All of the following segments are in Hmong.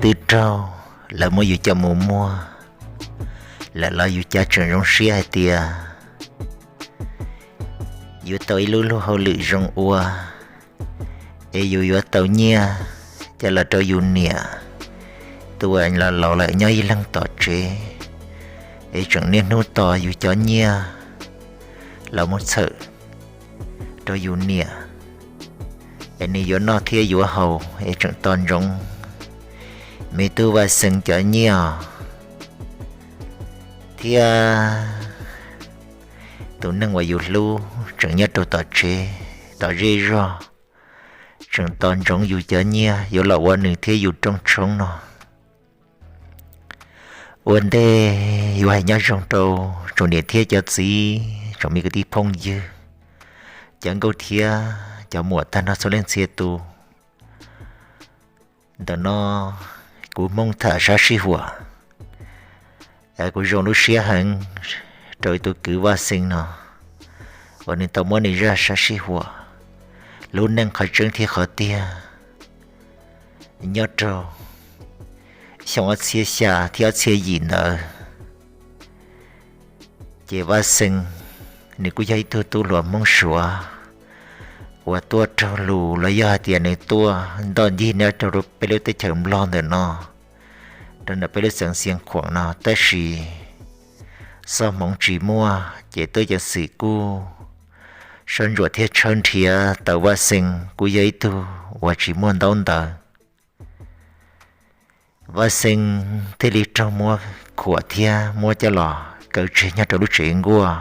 twb raug lawv muab yus coj mus muag lawm los yus cas tseem zoo siab hais tias yuav tau ib lub luag hauj lwm zoo ua, es yus yuav tau nyiaj coj los rau yus niam, tus uas los laus lawm nyob ib leeg tom tsev, es tseem niaj hnub tos yus cov nyiaj los mus txhawm rau yus niam, es nws yuav noj thiab yuav haus es tseem tos ntsoov me tub Vaj Xees cov nyiaj os. Thiab tus neeg uas yus hlub tseem nyob rau tom tsev tom zej zog, tseem tos ntsoov yus cov nyiaj yuav los ua nws thiab yus rooj tshoob no. Ua ntej yuav hais nyob zoo rau tsoom niam thiab cov txiv, tsoom me kwv tij phooj ywg, cov nkauj thiab cov muam tag nrho txhua leej txhia tus. Ntawm no kuv Hmoob tham sab sij huam, kuv zoo lub siab heev rau tus kwv Vaj Xees no uas nws tau muab nws zaj sab sij huam, lub neej qhov tseeb thiab qhov tiag nyob rau xyoo ob txhiab xya thiab ob txhiab yim ntawd. Ces Vaj Xees nws kuj yog ib tug tub hluas Hmoob Suav uas tuaj raug lus los yog hais tias nws tuaj ntoj ncig nyob rau peb lub teb chaws Nplog ntawm no, rau ntawm peb lub xeev Xiav Khuam no, tab sis txoj hmoov tsis muaj ces tuaj ceev xwm kuj soj ntsuam thiab tshawb nrhiav tau Vaj Xees kuj yog ib tug uas tsis muaj ntaub ntawv. Vaj Xees thiaj li raug muab khuam thiab muab coj los kaw tseg nyob rau lub tsev nkuaj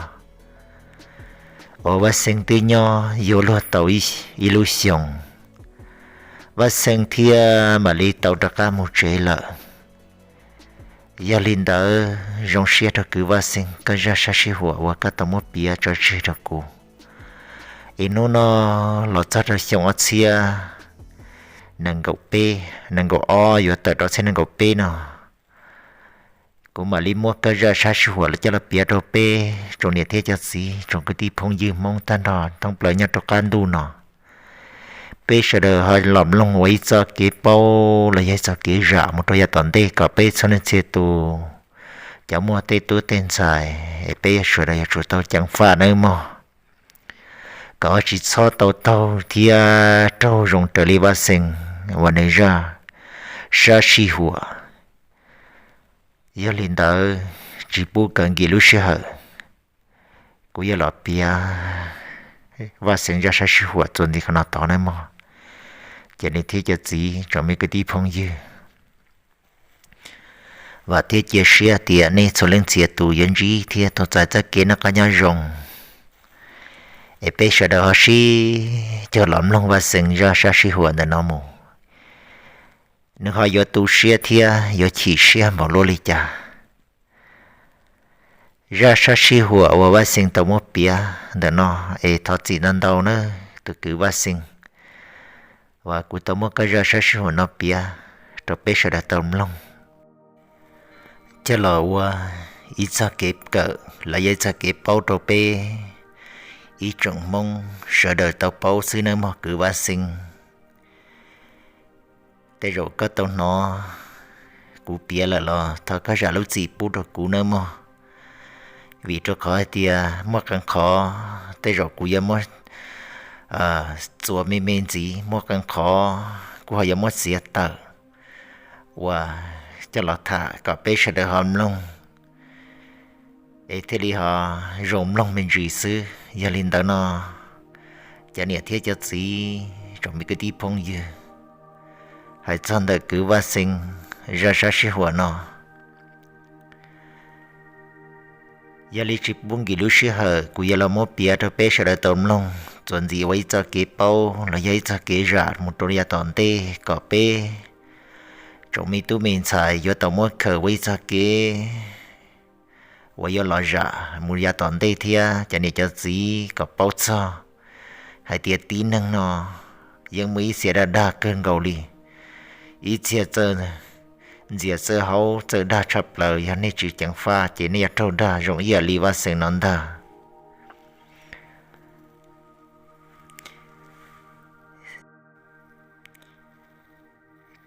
uas Vaj Xees twb nyob yuav luag tau ib lub xyoos, Vaj Xees thiaj mam li tau rov qab mus tsev lawm. Yog li ntawd zoo siab rau kwv Vaj Xees koj zaj sab sij huam uas koj tau muab piav tso tseg rau kuv. Es hnub no los txog rau xyoo ob txhiab nees nkaum peb, nees nkaum ob yuav tawm rau txhiab nees nkaum peb no, kuv mam li muab koj zaj sab sij huam los coj los piav rau peb tsoom niam thiab cov txiv, tsoom kwv tij phooj ywg Hmoob tag nrho thoob plaws nyob rau qab ntuj no. Peb sawv daws ho los mloog ua ib txoj kev paub los yog ib txoj kev zam mus rau yav tom ntej kom peb txhua leej txhia tus cov muaj tej tub tej ntxhais es peb sawv daws yuav tsum tau ceev faj nawb mog, kom tsis txhob tau taug thiab raug zoo raws li Vaj Xees uas nws zaj sab sij huam. Yog li ntawd tsis pub kawg nkim lub sij hawm, kuv yuav los piav Vaj Xees zaj sab sij huam txuas ntxiv qhov no tod nawb mog, cov niam thiab cov txiv, tsoom me kwv tij phooj ywg. Vam thiab cia siab tias nej txhua leej txhia tus yuav ntsib thiab tau txais txoj kev noj qab nyob zoo, es peb sawv daws ho sib cog los mloog Vaj Xees zaj sab sij huam ntawm no mus, nws ho yuav tu siab thiab yuav chim siab npaum luaj li cas. Zaj sab sij huam uas Vaj Xees tau muab piav ntawm no, es thov txim ntau ntau nawb tus kwv Vaj Xees, uas kuv tau muab koj zaj sab sij huam no piav rau peb sawv daws tau mloog, coj los ua ib txoj kev kawm los yog ib txoj kev paub rau peb ib tsoom Hmoob sawv daws tau paub xwb nawb mog kwv Vaj Xees. Tej zaum koj tau hnov kuv piav lawm los thov koj zam lub txim pub rau kuv nawb mog, vim rau qhov hais tias muaj qee qhov tej zaum kuv yuav muab txuas me me ntxiv, muaj qee qhov kuv ho yuav muab txiav tawm uas coj los tham kom peb sawv daws ho mloog, es thiaj li ho zoo mloog me ntsis xwb. Yog li ntawd no, cov niam thiab cov txiv, tsoom me kwv tij phooj ywg, hais txog ntawm kwv Vaj Xees zaj sab sij huam no, yog li tsis pub nkim lub sij hawm, kuv yuav los muab piav rau peb sawv daws tau mloog txuas ntxiv ua ib txoj kev paub los yog ib txoj kev zam mus rau yav tom ntej kom peb tsoom me tub me ntxhais yuav tau muab khaws ua ib txoj kev uas yuav los zam mus yav tom ntej thiab cov niam cov txiv kom paub txog hais tias tib neeg no yeej muaj ib txhia dag dag kawg nkaus li. Ib txhia txawj ntxias txawj haub txawj dag tshaj plaws, yog nej tsis ceev faj ces nej yuav raug dag zoo ib yam li Vaj Xees no ntag.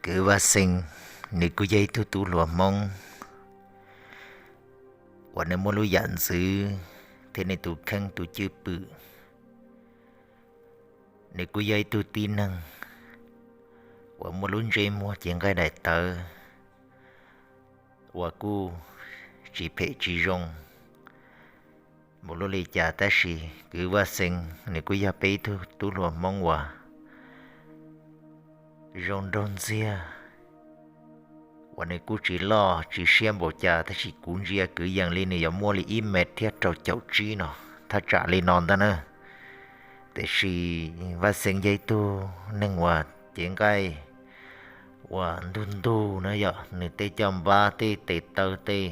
Kwv Vaj Xees Nws kuj yog ib tug tub hluas Hmoob uas nws muaj lub yam ntxwv thiab nws tus kheej tus cwj pwm. Nws kuj yog ib tug tib neeg uas muaj lub ntsej muag cev nqaij daim tawv uas kuj tsis phem tsis zoo mus luaj li cas, tab sis kwv Vaj Xees nws kuj yog peb ib tug tub hluas Hmoob uas zoo nraug ntxiag, uas nws kuj tsis loj tsis siab npaum cas, tab sis kuv ntsia kwv yees li nws yuav muaj li ib mev thiab rau caum tsib no, thaj tsam li no ntag na. Tiam sis Vaj Xees yog ib tug neeg uas cev nqaij uas ntug ntug na yom, nws tej caj npab tej tes taw tej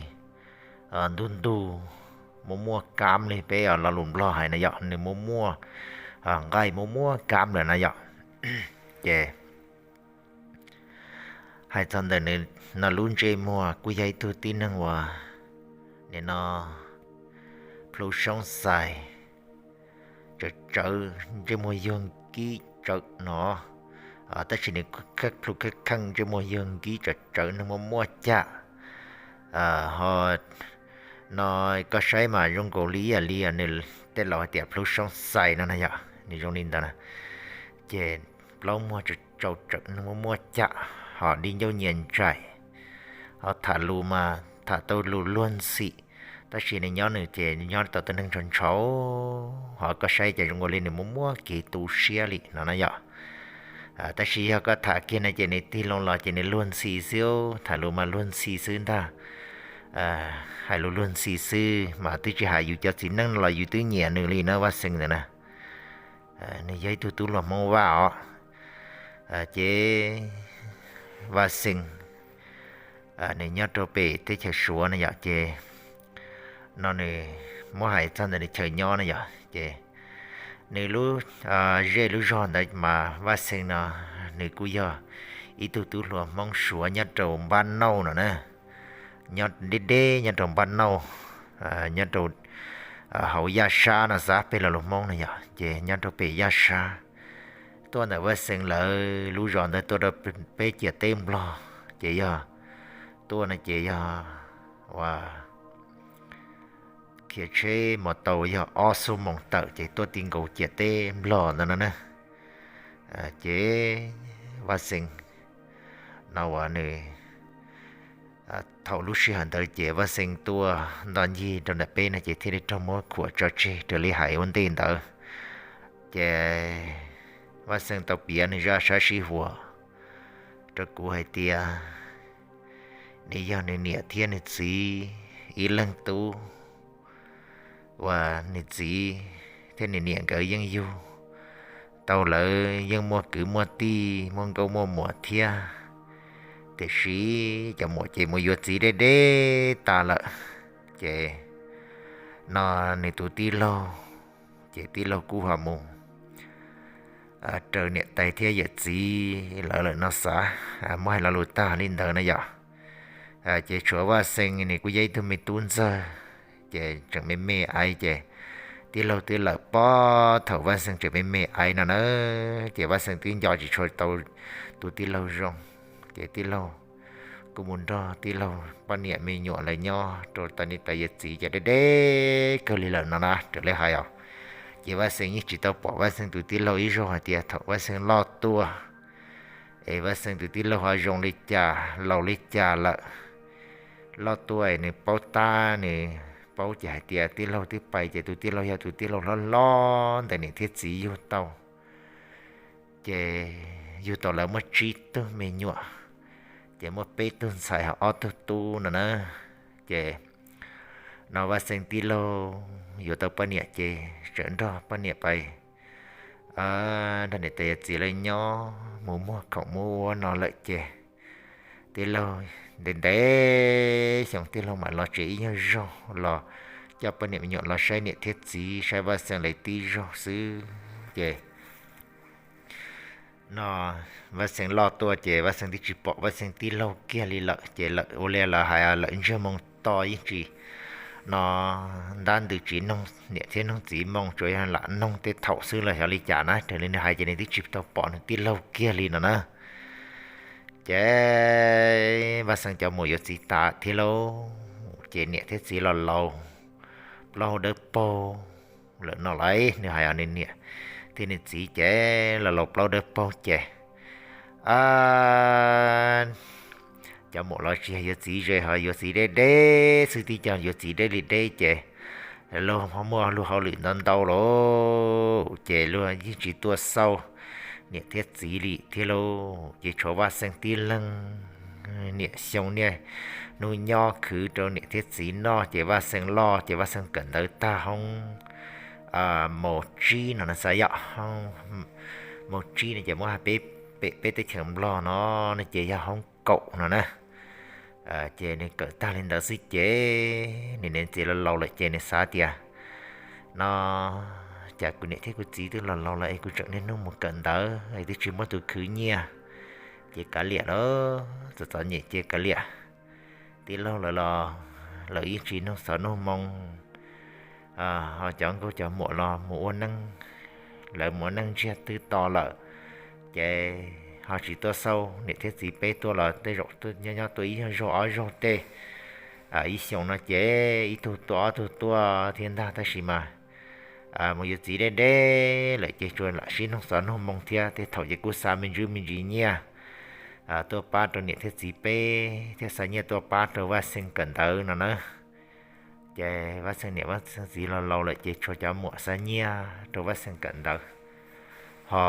ntug ntug, muaj muaj kab li peb lo lus Nplog hais na yom, nws muaj muaj nqaij muaj muaj kab lawm na yom. Ces hais txog ntawm nws no lub ntsej muag kuj yog ib tug tib neeg uas nim no plhu soob xais, tsawv tsawv, ntsej muag yuag nkib tsawv no, tab sis nws plhu kheej kheej, ntsej muag yuag nkib tsawv tsawv, neeg muaj muaj cam. Ho no koj saib mas zoo nkaus li ib yam li nws tej laus hais tias plhu soob xais no na yom, nws zoo li ntawd na. Ces plaub muag tsau tsawm, neeg muaj muaj cam, ho dib ncauj nyias ntsais, ho tham lus mas tham tau lus luag ntxhi, tab sis nws nyob nws ces nyob tau tus neeg ntshaus ntshaus, ho koj saib ces zoo nkaus li nws muaj muaj kev tu siab li no na yom. Tab sis yog koj tham kiag no ces nws tig loo los ces nws luag ntxhi xwb, tham lus mas luag ntxhi xwb ntag. Hais lus luag ntxhi xwb mas twb tsis hais yus cov txiv neej no los yus twb nyiam nws li na, Vaj Xees ntawd na. Nws yog ib tug tub hluas Hmoob Vaj os. Ces Vaj Xees nws nyob rau pem teb chaws Suav na yom, ces no nws muab hais txog ntawm nws chaw nyob na yom, ces nws lub zej lub zog ntawd mas Vaj Xees no nws kuj yog ib tug tub hluas Hmoob Suav nyob rau Npab Nauj no na, nyob deb deb nyob rau Npab Nauj, nyob rau hauv Yaj Sab no xav peb lo lus Hmoob no yom, ces nyob rau pem Yaj Sab. Tuaj ntawm Vaj Xees lawv lub zos ntawd tuaj rau peb ciam teb Nplog ces yog tuaj no ces yog uas khiav tsheb mos taus yog ob xuab moos tawm ces tuaj ti nkaus ciam teb Nplog ntawd no na. Ces Vaj Xees no uas nws thaum lub sij hawm ntawd ces Vaj Xees tuaj nto ncig rau ntawm peb no ces thiaj li raug muab khuam tso tseg raws li hais ua ntej ntawd. Ces Vaj Xees tau piav nws zaj sab sij huam rau kuv hais tias nws yog nws niam thiab nws txiv ib leeg tub, uas nws txiv thiab nws niam nkawd yeej yug tau, lawv yeej muaj kwv muaj tij muaj nkauj muaj muam thiab, tiam sis cov muam ces mus yuav txiv deb deb tas lawm. Ces no nws tus tij laug, ces tij laug kuj ho mus raws niam tais thiab yawm txiv lawv lawm no xav, muab hais lo lus tag li ntawd na yom. Ces tshuav Vaj Xees nws kuj yog ib tug me tub ntxawg, ces tseem me me aiv ces tij laug twb lawm pob thaum Vaj Xees tseem me me aiv no na. Ces Vaj Xees twb nco tsis tshua tau tus tij laug zoo, ces tij laug kuj mus nrog tij laug poj niam me nyuam lawv nyob rau tau niam tais yawm txiv ces deb deb kawg li lawm no na raws li hais os. Ces Vaj Xees yeej tsis tau pom Vaj Xees tus tij laug ib zaug hais tias thaum Vaj Xees loj tuaj es Vaj Xees tus tij laug ho zoo li cas laus li cas lawm. Loj tuaj es nws paub tab nws paub ces hais tias tij laug twb pais ces tus tij laug yog tus tij laug hlob hlob ntawm niam thiab txiv yug tau. Ces yug tau lawv muaj tsib tug me nyuam, ces muaj peb tug ntxhais ho ob tug tub no na. Ces no Vaj Xees tij laug yuav tau poj niam ces tseem nrog poj niam pais nrog niam tais yawm txiv lawv nyob mus muag khoom muab ua no lawm ces tij laug ntev ntev xyoo tij laug mam los tsev ib nyuag zaug los coj poj niam me nyuam los saib niam thiab txiv saib Vaj Xees lawv tib zaug xwb ces no Vaj Xees loj tuaj ces Vaj Xees twb tsis pom Vaj Xees tij laug kiag li lawm ces lawm ua li lawv hais lawm ntsiag moo to yeej tsis no ntab ntws tsis noog niam thiab noog txiv moo, tsuas yog lam noog tej thaum xwb los xyov li cas na. Raws li nws hais ces nws twb tsis tau pom nws tij laug kiag li no na. Ces Vaj Xeem cov muam yuav txiv tas thiab lauj, ces niam thiab txiv los laus plaub hau dawb paug lawm no lauj. Nws hais os, nws niam thiab nws txiv ces los laus plaub dawb paug ces, a, cov muam los tsis yog yuav txiv ze, ho yuav txiv deb deb xwb, tib co yuav txiv deb li deb ces luag muaj luag hauj lwm ntau ntau lawm ces luag yeej tsis tuaj xauj niam thiab txiv li thiab lauj. Ces tshuav Vaj Xeem tib leeg niam xyoo niaj hnub nyob khwv rau niam thiab txiv noj. Ces Vaj Xeem loj ces Vaj Xeem kawm ntawv tag hoob mos tsib no na xav yom, mos tsib no ces muab hais pem peb teb chaws Nplog no, no ces yog hoob kaum no na. Ces nws kawm tag li ntawd xwb ces nws niam txiv los laus lawm ces nws xav tias, no, cas kuv niam thiab kuv txiv twb los laus lawm es kuv tseem niaj hnub mus kawm ntawv es twb tsis muaj tus khwv nyiaj, ces kav liam lauj, txom txom nyem ces kav liam. Tij laug lawv los lawv yeej tsis nug xov nug moo, ho cov nkauj cov muam los mus ua neej, lawv mus ua neej ntsiag twb to lawm, ces ho tsis tuaj xauj niam thiab txiv peb tuaj los tej zaum nyob nyob tuaj ib zaug ob zaug tej, ib xyoos no ces ib tug tuaj ob tug tuaj thiab ntag. Tab sis mas mus yuav txiv deb deb lawm ces tsuas lam sib nug xov nug moo thiab, tej thaum ces kuj xa me ntsis me ntsis nyiaj tuaj pab rau niam thiab txiv peb thiab xa nyiaj tuaj pab rau Vaj Xeem kawm ntawv no na. Ces Vaj Xeem niam Vaj Xeem txiv los laus lawm ces tshuav cov muam xa nyiaj rau Vaj Xeem kawm ntawv, ho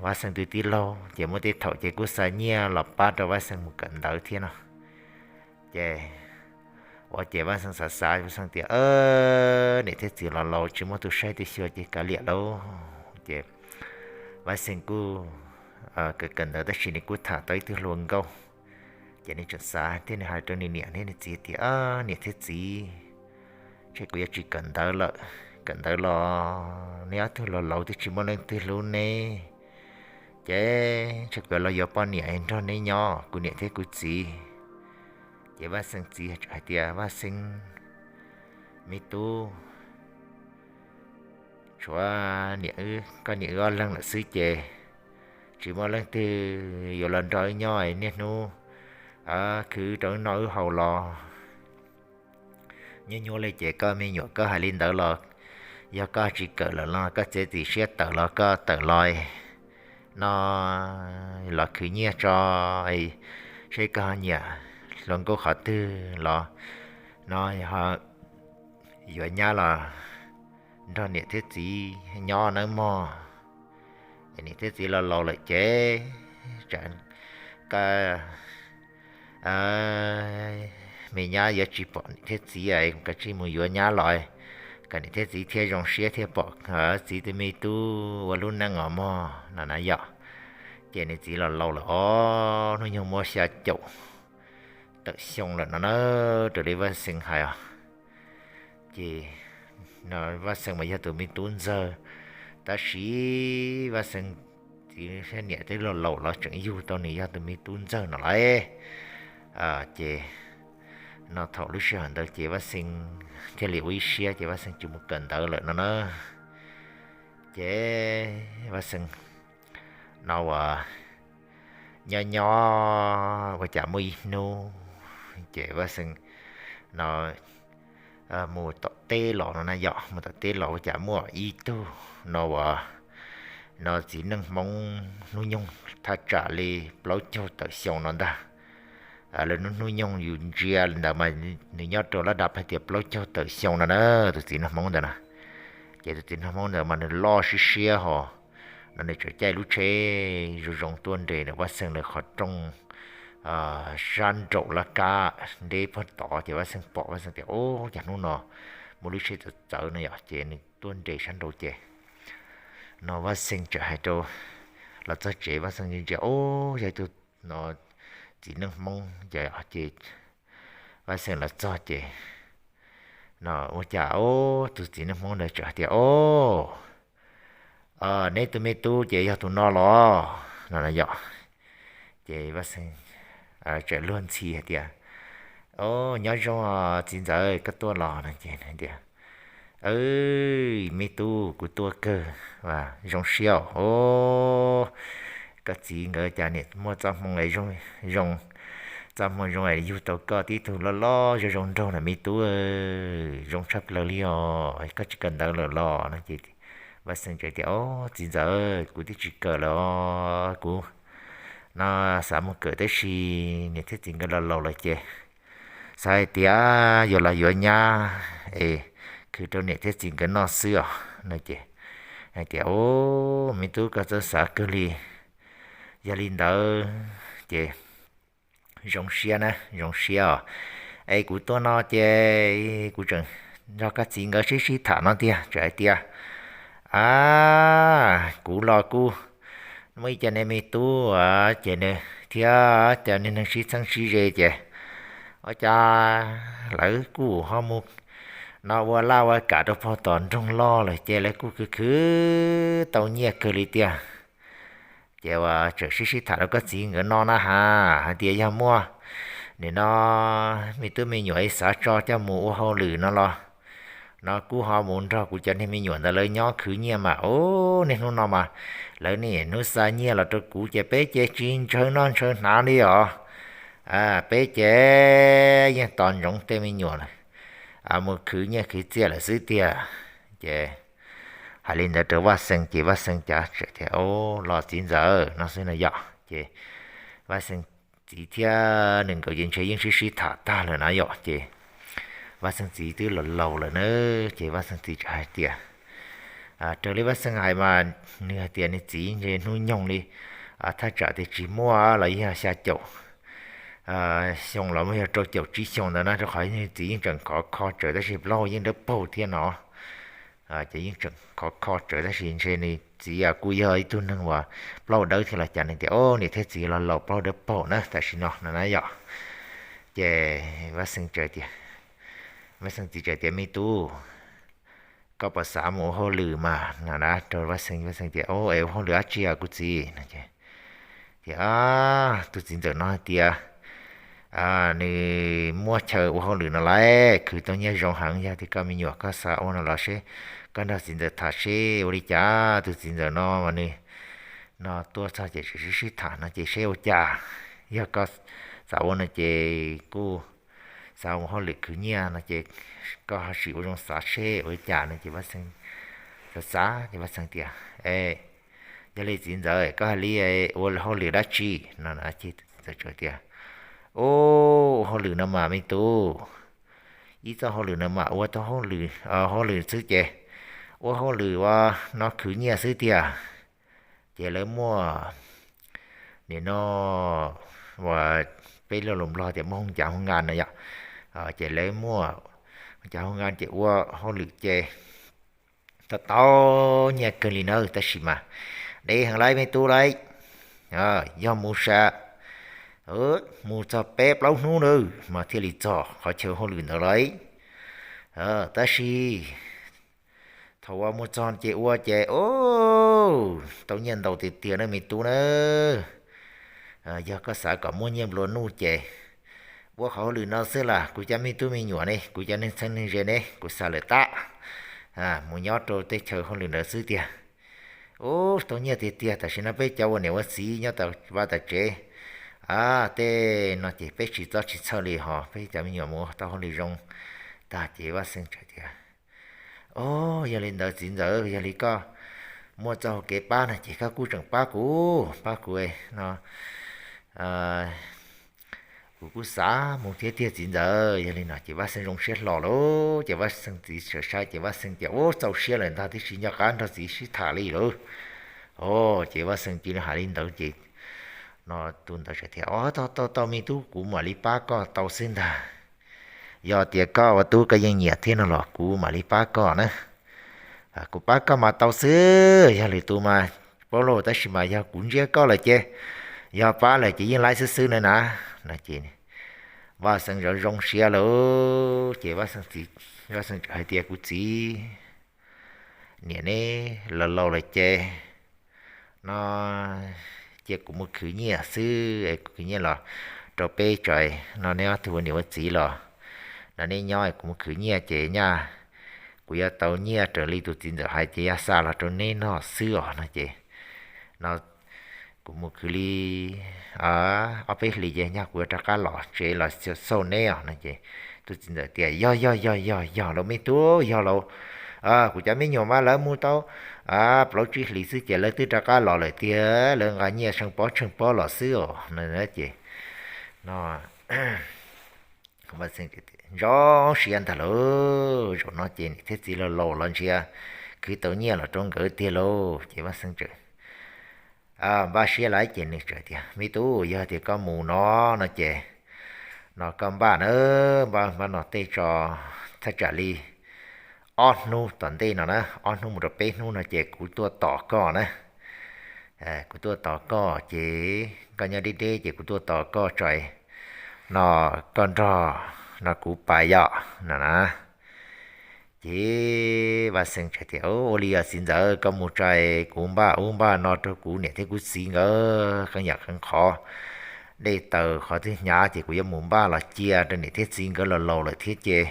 Vaj Xeem tus tij laug ces muaj tej thaum ces kuj xa nyiaj los pab rau Vaj Xeem mus kawm ntawv thiab no. Ces ua ces Vaj Xeem xav xav, Vaj Xeem tias, niam thiab txiv los laus tsis muaj tus saib tus xyuas ces kav liam lauj. Ces Vaj Xeem kuj kawm kawm ntawv tab sis nws kuj tham tau ib tug hluas nkauj. Ces nws tseem xav thiab nws hais rau nws niam thiab nws txiv tias, niam thiab txiv, ntshe kuv yuav tsis kawm ntawv lawm, kawm ntawv los neb ob tug los laus twb tsis muaj leej twg hlub neb, ces ntshe kuv yuav los yuav poj niam nrog neb nyob kuv niam thiab kuv txiv. Ces Vaj Xeem txiv hais tias, Vaj Xeem, me tub, tshuav niam, koj niam wb ob leeg lawm xwb ces tsis muaj leej twg yuav los nrog wb nyob niaj hnub khwv rau wb noj wb haus los nyuaj nyuaj li. Ces koj me nyuam koj hais li ntawd los yog koj tsis kawm lawm los koj txiav txim siab tawm los koj tawm los no los khwv nyiaj tso, seb koj ho nyiam hluas nkauj qhov twg los no ho yuav nyab los nrog niam thiab txiv nyob nawb mog. Niam thiab txiv los laus lawm ces tsam koj me nyab yuav tsis pom niam thiab txiv, kav tsij mus yuav nyab los kom niam thiab txiv thiaj zoo siab thiaj pom txiv tus me tub ua lub neej os mog no na yom. Ces nws txiv los laus lawm os, hnub nyoog muaj xya caum tawm xyoo lawm no na, raws li Vaj Xeem hais os. Ces Vaj Xeem mas yog tus me tub ntxawg, tab sis Vaj Xeem txiv niam twb los laus los tseem yug tau nws yog tus me tub ntxawg no lauj. Ces no thaum lub sij hawm ntawd ces Vaj Xeem thiaj li ua ib siab ces Vaj Xeem tsis mus kawm ntawv lawm no na. Ces Vaj Xeem no uas nyob nyob ua cas muaj ib hnub ces Vaj Xeem no mus tom teb los no na yom, mus tom teb los ua cas muaj ib tug no uas no txiv neej Hmoob hnub nyoog thaj tsam li plaub caug tawm xyoo no ntag. Lawv hnub hnub nyoog yus ntsia li ntawd mas nws nyob rau lab dab hais tias plaub caug tawm xyoo no na, tus txiv neej Hmoob ntawd na. Ces tus txiv neej Hmoob ntawd mas nws loj siab siab ho no nws tseem caij lub tsheb zoo zoo tuaj nres ntawm Vaj Xeem lawv qhov rooj sab nraum laj kab deb puag tod ces Vaj Xeem pom Vaj Xeem tias, Ub, cas hnub no muaj lub tsheb txawv txawv no yom. Ces nws tuaj nres sab nraud ces no Vaj Xeem txawm hais rau, los txog tsev Vaj Xeem ntsia, Ub, yog tus no txiv neej Hmoob ces, ces Vaj Xeem los txog ces no ua cas ub tus txiv neej Hmoob ntawd txawm hais tias, Ub, neb tus me tub ces yog tus no los no na yom. Ces Vaj Xeem txawm luag ntxhi hais tias, Ub, nyob zoo txiv ntxawm, koj tuaj los no ces tias, Me tub, kuv tuaj kawg, zoo siab os. koj txiv nkawd cas niam muaj txoj hmoo zoo, txoj hmoo zoo es yug tau koj tib tug loj loj zoo zoo nraug na me tub, zoo tshaj plaws li os, koj tsis kawm ntawv lawm los no ces Vaj Xeeb teb tias, Ob, txiv ntxawm, kuv twb tsis kawm lawm os, kuv no xav mus kawm tab sis niam thiab txiv nkawd los laus lawm ces xav hais tias yuav los yuav nyab es khwv rau niam thiab txiv nkawd noj xwb os no ces hais tias, Ob, me tub, koj txawj xav kawg li. Yog li ntawd ces zoo siab na, zoo siab os. Es kuv tuaj no ces kuv tseem nrog koj txiv nkawd sib sib tham no tiag, tseem hais tias, A, kuv los kuj muaj ib co niag me tub ces nws thiab cov niag neeg sib txheeb sib ze ces ua cas lawv kuj ho mus no ua laj ua kam rau pog tom nroog loj lawm ces lawv kuj khwv khwv tau nyiaj kawg li tiag. Ces uas tseem sib sib tham rau koj txiv nkawd no na has hais tias yog muaj nim no me tub me nyuam xav tso coj mus ua hauj lwm no los no kuj ho mus nrog kuv cov niag me nyuam ntawd lawv nyob khwv nyiaj mas, Ob, niaj hnub no mas lawv niaj hnub xa nyiaj los rau kuv ces peb ces tsis ntshaw noj ntshaw hnav li os. Peb ces yeej tos ntsoov tej me nyuam mus khwv nyiaj khwv txiaj lawm xwb tiag. Ces hais li ntawd rau Vaj Xeeb ces Vaj Xeeb cas tseem tias, Ob, los txiv ntxawm no xwb no yom. Ces Vaj Xeeb txiv thiab nws nkawd ces ntshe yeej sib sib tham tag lawm na yom. Ces Vaj Xeeb txiv twb los laus lawm na, ces Vaj Xeeb txiv tseem hais tias, raws li Vaj Xeeb hais mas nws hais tias nws txiv ntshe hnub nyoog li thaj tsam tias tsis muaj los yog xya caum xyoo los yog rau caum tsib xyoo ntawd na, rau qhov nws txiv yeej tseem khov kho tsawv tab sis plaub hau yeej dawb paug thiab no. Ces yeej tseem khov kho tsawv tab sis ntshe nws txiv kuj yog ib tug neeg uas plaub hau dawb thiab los cas nws tias, Ob, niam thiab txiv los laus plaub hau dawb paug na tam sim no no na yom. Ces Vaj Xeeb tseem tias, Vaj Xeeb txiv tseem tias, Me tub, koj puas xav mus ua hauj lwm mas no na rau Vaj Xeeb. Vaj Xeeb tias, Ob, es ua hauj lwm dab tsi os kuv txiv? No ces tias, Tus txiv ntxawm no hais tias nws muaj chaw ua hauj lwm no lawm, khwv tau nyiaj zoo heev, yog tias koj me nyuam koj xav ua no los seb koj nrog txiv ntxawm tham seb ua li cas. Tus txiv ntxawm no mas nws no tuaj txog ces tseem sib sib tham no ces seb ua cas, yog koj xav ua no ces kuj xav ua hauj lwm khwv nyiaj no ces koj ho sim ua zoo xav seb ua li cas no ces Vaj Xeeb xav xav ces Vaj Xeeb tias, E, yog li txiv ntxawm koj hais li ua hauj lwm dab tsi no? Ces tus txiv ntxawm tias, Ua hauj lwm no mas me tub, ib txoj hauj lwm no mas ua tau hauj lwm, hauj lwm xwb ces ua hauj lwm ua no khwv nyiaj xwb tiag. Ces lawv muaj nim no uas peb lo lus Nplog tias muaj hoo cas hoo nkas no yom. Ces lawv muaj hoo cas hoo nkas ces ua hauj lwm ces tau tau nyiaj kawg li na, tab sis mas deb heev lauj me tub lauj. Yog mus sam mus txog peb plaub hnub na mas thiaj li txog qhov chaw hauj lwm ntawd lauj. Tab sis thaum uas mus txog ces ua ces tau nyiaj ntau tiag tiag na me tub na. Yog koj xav kom muaj nyiaj nplua nuj ces ua qhov hauj lwm no xwb las, kuv cov me tub me nyuam ne, kuv cov neeg txheeb neeg ze ne kuv xa lawm tab mus nyob rau tej chaw hauj lwm ntawd xwb tiag. Ub, tau nyiaj tiag tiag, tam sim no peb cov ua niam ua txiv nyob tom vaj tom tsev, a, tej no ces peb tsis txob tsis txhawj li ho, peb cov me nyuam mus ua tau hauj lwm zoo tag. Ces Vaj Xeeb txawm tias, O, yog li ntawd txiv ntxawm, yog li koj muaj txoj hau kev pab no ces koj kuj tseem pab kuv, pab kuv no, kuv kuj xav mus thiab tiag txiv ntxawm. Yog li no ces Vaj Xeeb zoo siab hlo lauj. Ces Vaj Xeeb txiv sawv saib ces Vaj Xeeb tias, Ub, txaus siab lawm ntag, twb tsis nco qab nrog txiv sib tham li lauj. O, ces Vaj Xeeb cia li hais li ntawd ces no tus ntawd txawm tias, O, tau tau tau me tub, kuv mam li pab koj tau xwb ntag. Yog tias koj ua tub koj yeej nyiam thiab no los kuv mam li pab koj na. Kuv pab koj mas tau xwb, yog lwm tus mas paub lauj, tab sis mas yog kuv ntsiab koj lawm ces yog pab lawm ces yeej laib xwb xwb na na. No ces Vaj Xeeb zoo zoo siab lauj. Ces Vaj Xeeb txiv, Vaj Xeeb txawm hais tias, Kuv txiv, niam neb laus laus lawm ces no cia kuv mus khwv nyiaj xwb, kuv khwv nyiaj los rau peb tso, no neb ob tug ua niam ua txiv los no neb nyob, kuv mus khwv nyiaj ces nyaj kuv yuav tau nyiaj raws li tus txiv ntxawm hais ces yog xa los rau neb noj xwb os. No ces no kuv mus khwv li ob peb hlis ces nyaj kuv yuav rov qab los tsev los xauj neb os no ces tus txiv ntxawm tias, Yog, yog, yog, yog, yog lawm me tub, yog lawm. Kuv cov me nyuam mas lawv mus tau plaub tsib hlis xwb ces lawv twb rov qab los lawm tiag, lawv nqa nyiaj tsheej pob tsheej pob los xwb os no ces no Vaj Xeeb, Zoo siab ntag lauj, zaum no ces niam thiab txiv laus laus los ntshe khwv tau nyiaj los rau nkawd tiag lauj. Ces Vaj Xeeb txawm npaj siab lawm ces nws txawm tias, Me tub, yog tias koj mus no no ces no koj npaj na, npaj npaj no tej tso, thaj tsam li ob hnub tom ntej no na, ob hnub mus rau peb hnub no ces kuv tuaj tos koj na. Kuv tuaj tos koj ces koj nyob deb deb ces kuv tuaj tos koj tso no koj nrog no kuv pais yom no na. Ces Vaj Xeeb txawm tias, Ua li os txiv ntxawm, koj mus tso, kuv npaj ub npaj no rau kuv niam thiab kuv txiv nkawd qee yam qee qhov, dej taws qhov twg hnyav ces kuv yuav mus npaj los cia rau niam thiab txiv nkawd laus laus lawm thiab ces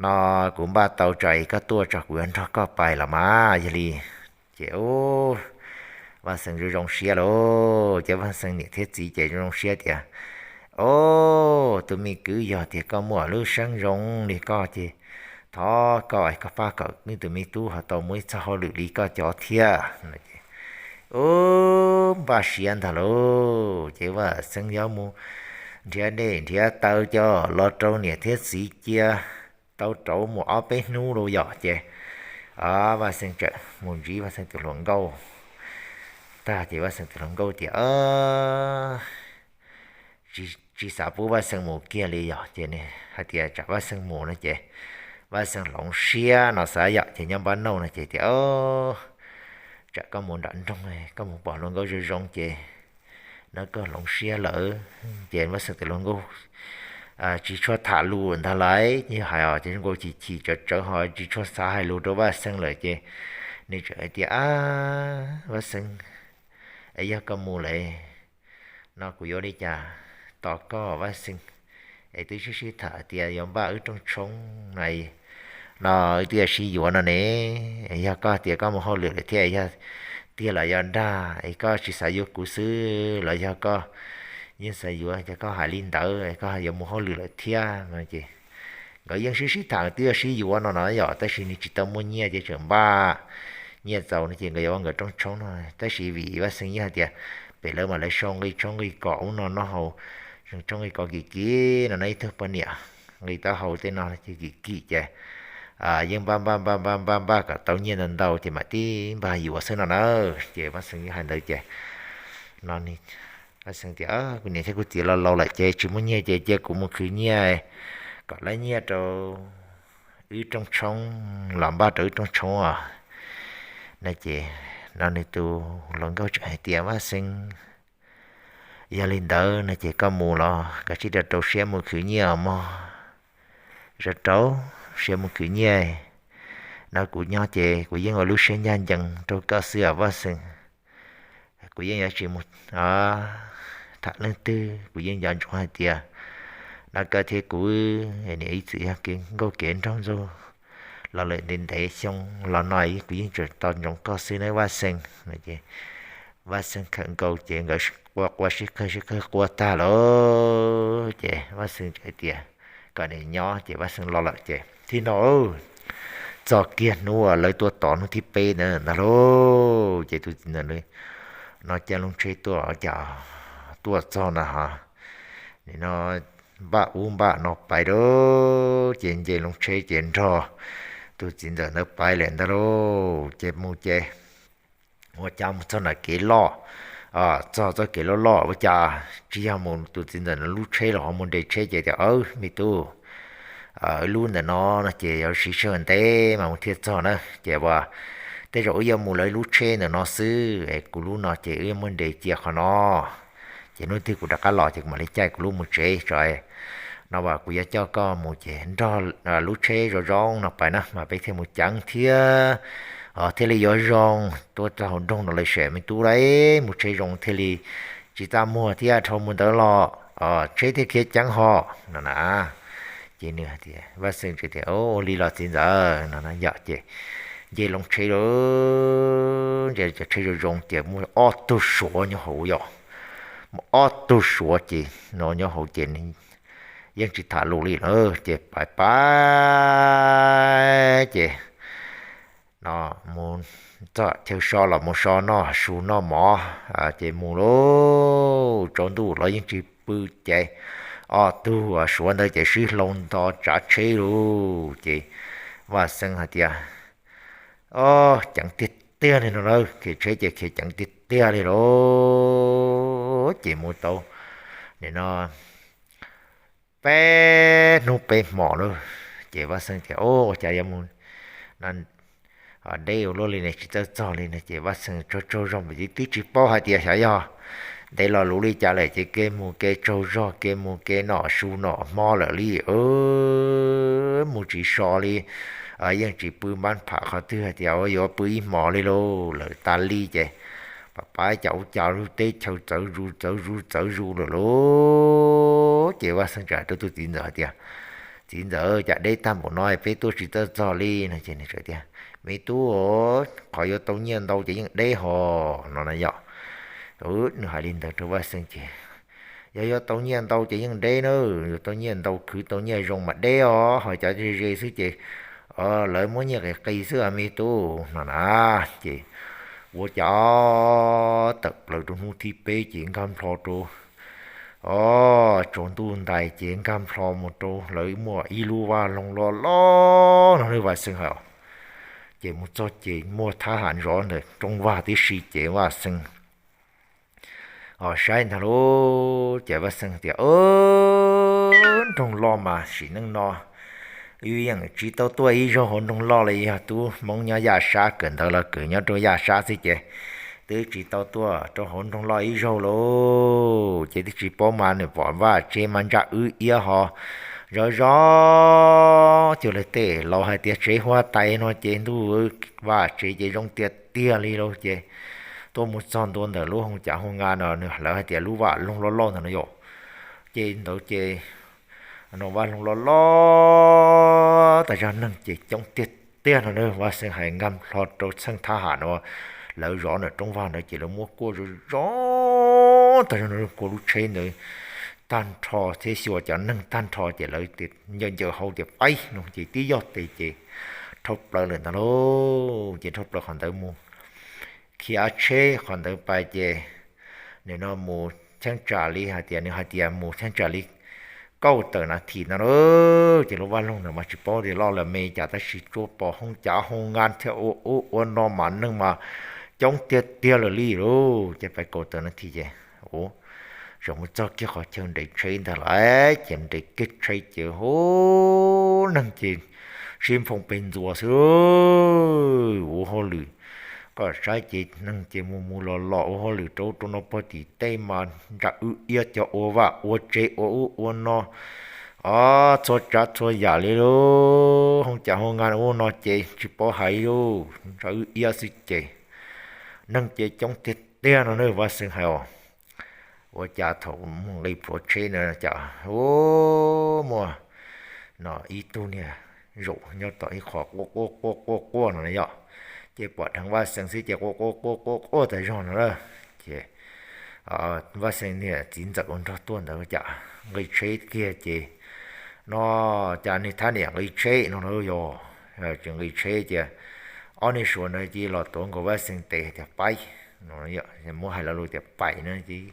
no kuv npaj tau tso koj tuaj tso kuv yuav nrog koj pais los mas. Yog li ces Vaj Xeeb zoo zoo siab lauj, ces Vaj Xeeb niam thiab txiv ces zoo zoo siab tias, Au, tus me kwv, yog tias koj muaj lub siab zoo li koj ces thov koj, koj pab kom wb tus me tub ho tau muaj ib txoj hauj lwm li koj cov thiab. Ub, npaj siab ntag lauj, ces Vaj Xeeb yuav mus nrhiav dej nrhiav taws coj los rau niam thiab txiv cia tau rauv mus ob peb hnub lauj yom ces Vaj Xeeb txawm mus ntsib Vaj Xeeb tus hluas nkauj tag ces Vaj Xeeb tus hluas nkauj tias tsis xav pub Vaj Xeeb mus kiag li yom ces hais tias tsam Vaj Xeeb mus no ces Vaj Xeeb hloov siab no xav yom ces nyob npab nauj no ces tias, Tsam koj mus nram nroog, koj mus pom hluas nkauj zoo zoo ces no koj hloov siab lawm. Ces Vaj Xeeb tus hluas nkauj tsis tshua tham lus ntag lauj, yog hais os ces zoo nkauj chim chim tsawv tsawv ho tsis tshua xav hais lus rau Vaj Xeeb lawm ces nws txawm hais tias, Vaj Xeeb, es yog koj mus lawm no kuv yuav li cas tos koj Vaj Xeeb? Es twb sib sib tham tias yuav npaj wb rooj tshoob no, no wb twb yuav sib yuav no ne. Yog koj tias koj mus hauj lwm lawm thiab, yog tiag los yog dag es koj tsis xav yuav kuv xwb los yog koj yeej xav yuav, ces koj hais li ntawd, koj yuav mus hauj lwm lawm thiab no ces nkawd yeej sib sib tham twb yuav sib yuav no no yom, tab sis nws tsis tau muaj nyiaj ces tseem npaj nyiaj txaus no ces nkawd yuav ua nkawd rooj tshoob no, tab sis vim Vaj Xeeb yeej hais tias pem lawv mas lawv sau nqi tshoob nqi kos ub no no haus, tshoob nqi kos kim kim no no ib tug poj niam nqi taub hau tej no ces kim kim ces yeej npaj npaj npaj npaj npaj npaj kom tau nyiaj ntau ntau ces mam tib npaj yuav xwb no na. Ces Vaj Xeeb yeej hais ntawd ces no Vaj Xeeb tias, Kuv niam thiab kuv txiv laus laus lawm ces tsis muaj nyiaj ces cia kuv mus khwv nyiaj kom lawv nyiaj rau wb rooj tshoob los npaj rau wb rooj tshoob os no ces no nws tus hluas nkauj txawm hais tias, Vaj Xeeb, yog li ntawd no ces koj mus los koj cia li rau siab mus khwv nyiaj os mog, rau rau siab mus khwv nyiaj no kuv nyob ces kuv yeej ua lub siab ncaj ncees rau koj xwb os Vaj Xeeb. Kuv yeej yuav tsis mus tham leej twg, kuv yeej nco ntsoov hais tias no koj thiab kuv niam ib txwm yog kev nkauj kev nraug ntxug los lawm ntev ntev xyoo los no kuv yeej tseem tos ntsoov koj xwb nawb Vaj Xeeb. Vaj Xeeb khawm nkaus ces nkawd qua qua sib qawg sib qawg qua tag lawm ces Vaj Xeeb txawm tias kom nws nyob ces Vaj Xeeb los lawm ces tib no txog kiag hnub uas lawv tuaj tos hnub thib peb ntawd ntag lauj ces tus txiv ntawd no caij lub tsheb tuaj, cas tuaj txog na ha, nim no npaj ub npaj no pais lauj, ces nce lub tsheb ces nrog tus txiv ntxawm ntawd pais lawm ntag lauj. Ces mus ces ua cas mus txog nram kev loj, txog txoj kev loj loj ua cas tsis yog mus tus txiv ntxawm ntawd lub tsheb los ho mus nres tsheb ces tias, Aw me tub, lub ntawm no no ces yuav siv sij hawm ntev mas mus thiaj txog na, ces ua tej zaum wb yuav mus lawv lub tsheb ntawm no xwb es kuv lub no ces wb yuav muab nres cia qhov no, ces hnub twg kuv rov qab los ces kuv mam li caij kuv lub mus tsev tso. No as kuv yuav coj koj mus ces nrog lub tsheb zoo zoo no pais na mas peb thiaj mus ceev thiab thiaj li yuav zoo tuaj rau hauv nroog no lawm sem me tub lauj, mus tsheb zoo thiaj li tsis txaj muag thiab dhau mus ntawd los tsheb thiaj khiav ceev ho no na. Ces nws tias, Vaj Xeeb tias, Ua li los txiv ntxawm no na yom. Ces nce loo tsheb lawm, nce cov tsheb zoo zoo ces muaj ob tug Suav nyob hauv yom. Muaj ob tug Suav ces no nyob hauv ces yeej tsis tham lus li na, ces pais pais ces no mus txog chaw so los mus so noj su noj mov ces mus lauj. Tsaus ntuj los yeej tsis pw ces ob tug Suav ntawd ces sib hloov nto tsav tsheb lauj. Ces Vaj Xeeb hais tias, o, ceev tiag tiag li no na, khiav tsheb ces khiav ceev tiag tiag li lauj. Ces mus tau nim no peb hnub peb hmos lauj. Ces Vaj Xeeb tias, o, ua cas yuav mus deb ua luaj li ne, tsis txawj txog li ne. Ces Vaj Xeeb tsaug tsaug zog mas twb tsis paub hais tias xyov yog ntev lo lus li cas lawm ces kev mus kev tsaug zog, kev mus kev noj su noj hmo lawm li. Mus tsis so li, yeej tsis pw npab pham qhov twg hais tias yuav pw ib hmos li lauj. Lawm tas li ces pab pab cas ua cas lub teb chaws txawv zus txawv zus txawv zus lawm lauj. Ces Vaj Xeeb txawm hais rau tus txiv ntxawm hais tias, txiv ntxawm, cas deb tag npaum no peb tuaj tsis txawj txog li no. Ces nws txawm tias, me tub, qhov yuav tau nyiaj ntau ces yeej deb hos no na yom. Nws hais li ntawd rau Vaj Xeeb ces, yog yuav tau nyiaj ntau ces yeej deb na, yuav tau nyiaj ntau khwv tau nyiaj zoo mas deb os, ho cov ze ze xwb ces lawv muab nyiaj qis qis xwb me tub no na. Ces ua cas tawm plaws rau hnub thib peb ces nkag nplho rau, o, tsaus ntuj ntais ces nkag nplho mus rau lawv muaj ib lub vaj loog loj loj no ne Vaj Xeeb hais. Ces mus txog ces muaj thab ham zov ntawm rooj vag tib si ces Vaj Xeeb saib ntag lauj. Ces Vaj Xeeb tias, nroog loj mas sim neej no wb yeej tsis tau tuaj ib zaug hauv nroog loj li, yog tub Hmoob nyob Yaj Sab kawm ntawv los kawm nyob rau Yaj Sab xwb ces twb tsis tau tuaj rau hauv nroog loj ib zaug lauj. Ces twb tsis paub mas nws pom vaj tsev mas ntsa wb iab ho zov zov cuag li tej laus hais tias tsev huab tais no ces ntuj, vaj tsev ces zoo tiag tiag li lauj. Ces tuaj mus txog ntua ntawm lub hoo cav hoo nqa no lawv hais tias lub vaj loog loj loj ntawd no yom. Ces ntawd ces no vaj loog loj loj tas zog, neeg ces coob tiag tiag no na. Vaj Xeeb hais nkag nplho rau txheej thab ham no lawv zov ntawm rooj vag ntawd ces lawv muab kuaj zov zov tas zog no, kuaj lub tsheb ntawd tag nrho thiab xyuas cov neeg tag nrho ces lawv ncaws ncaws hau tias paib no ces tib yog tes ces dhau plaws lawm ntag lauj. Ces dhau plaws qhov ntawd mus khiav tsheb qhov ntawd pais ces nim no mus cheeb tsam li hais tias, nws hais tias mus cheeb tsam li kaum tawm nas this no lauj. Ces lub vaj loog ntawd mas tsis paub tias loj los me cas tab sis tsuas pom hoo cav hoo nqa thiab ua ub ua no mas neeg mas coob tiag tiag lawm li lauj. Ces pais kaum tawm nas this ces, ua, tseem mus txog kiag qhov chaw nres tsheb ntag lauj. Ces nres kiag tsheb ces hu, neeg ces sib nphoo pes ntxuas xwb, ua hauj lwm. Koj saib ces neeg ces mus mus los los ua hauj lwm rau ub rau no, pog tim tej mas ntsa wb iab, cov ua vaj ua tsev ua ub ua no, o, txhua tsav txhua yam li lauj. Hoo cav hoo nqa ub no ces tsis paub hais lauj, ntsa wb iab xwb ces neeg ces coob tiag tiag no na. Vaj Xeeb hais os, ua cas thaum mus nqis plhuav tsheb na cas, u, muaj no ib tug niag zaum nyob tom ib qho quaj quaj quaj quaj quaj no na yom. Ces pom dheev Vaj Xeeb xwb ces quaj quaj quaj quaj quaj tas zog no na. Ces Vaj Xeeb niag txiv ntxawm uas nrog tuaj ntawd cas nqis tsheb kiag ces no, cas niag thab niam nqis tsheb no na yom. Tsis nqis tsheb ces ob niag Suav ntawd cia li los tuav nkaus Vaj Xeeb tes tias pais no, muab hais lo lus tias pais na ces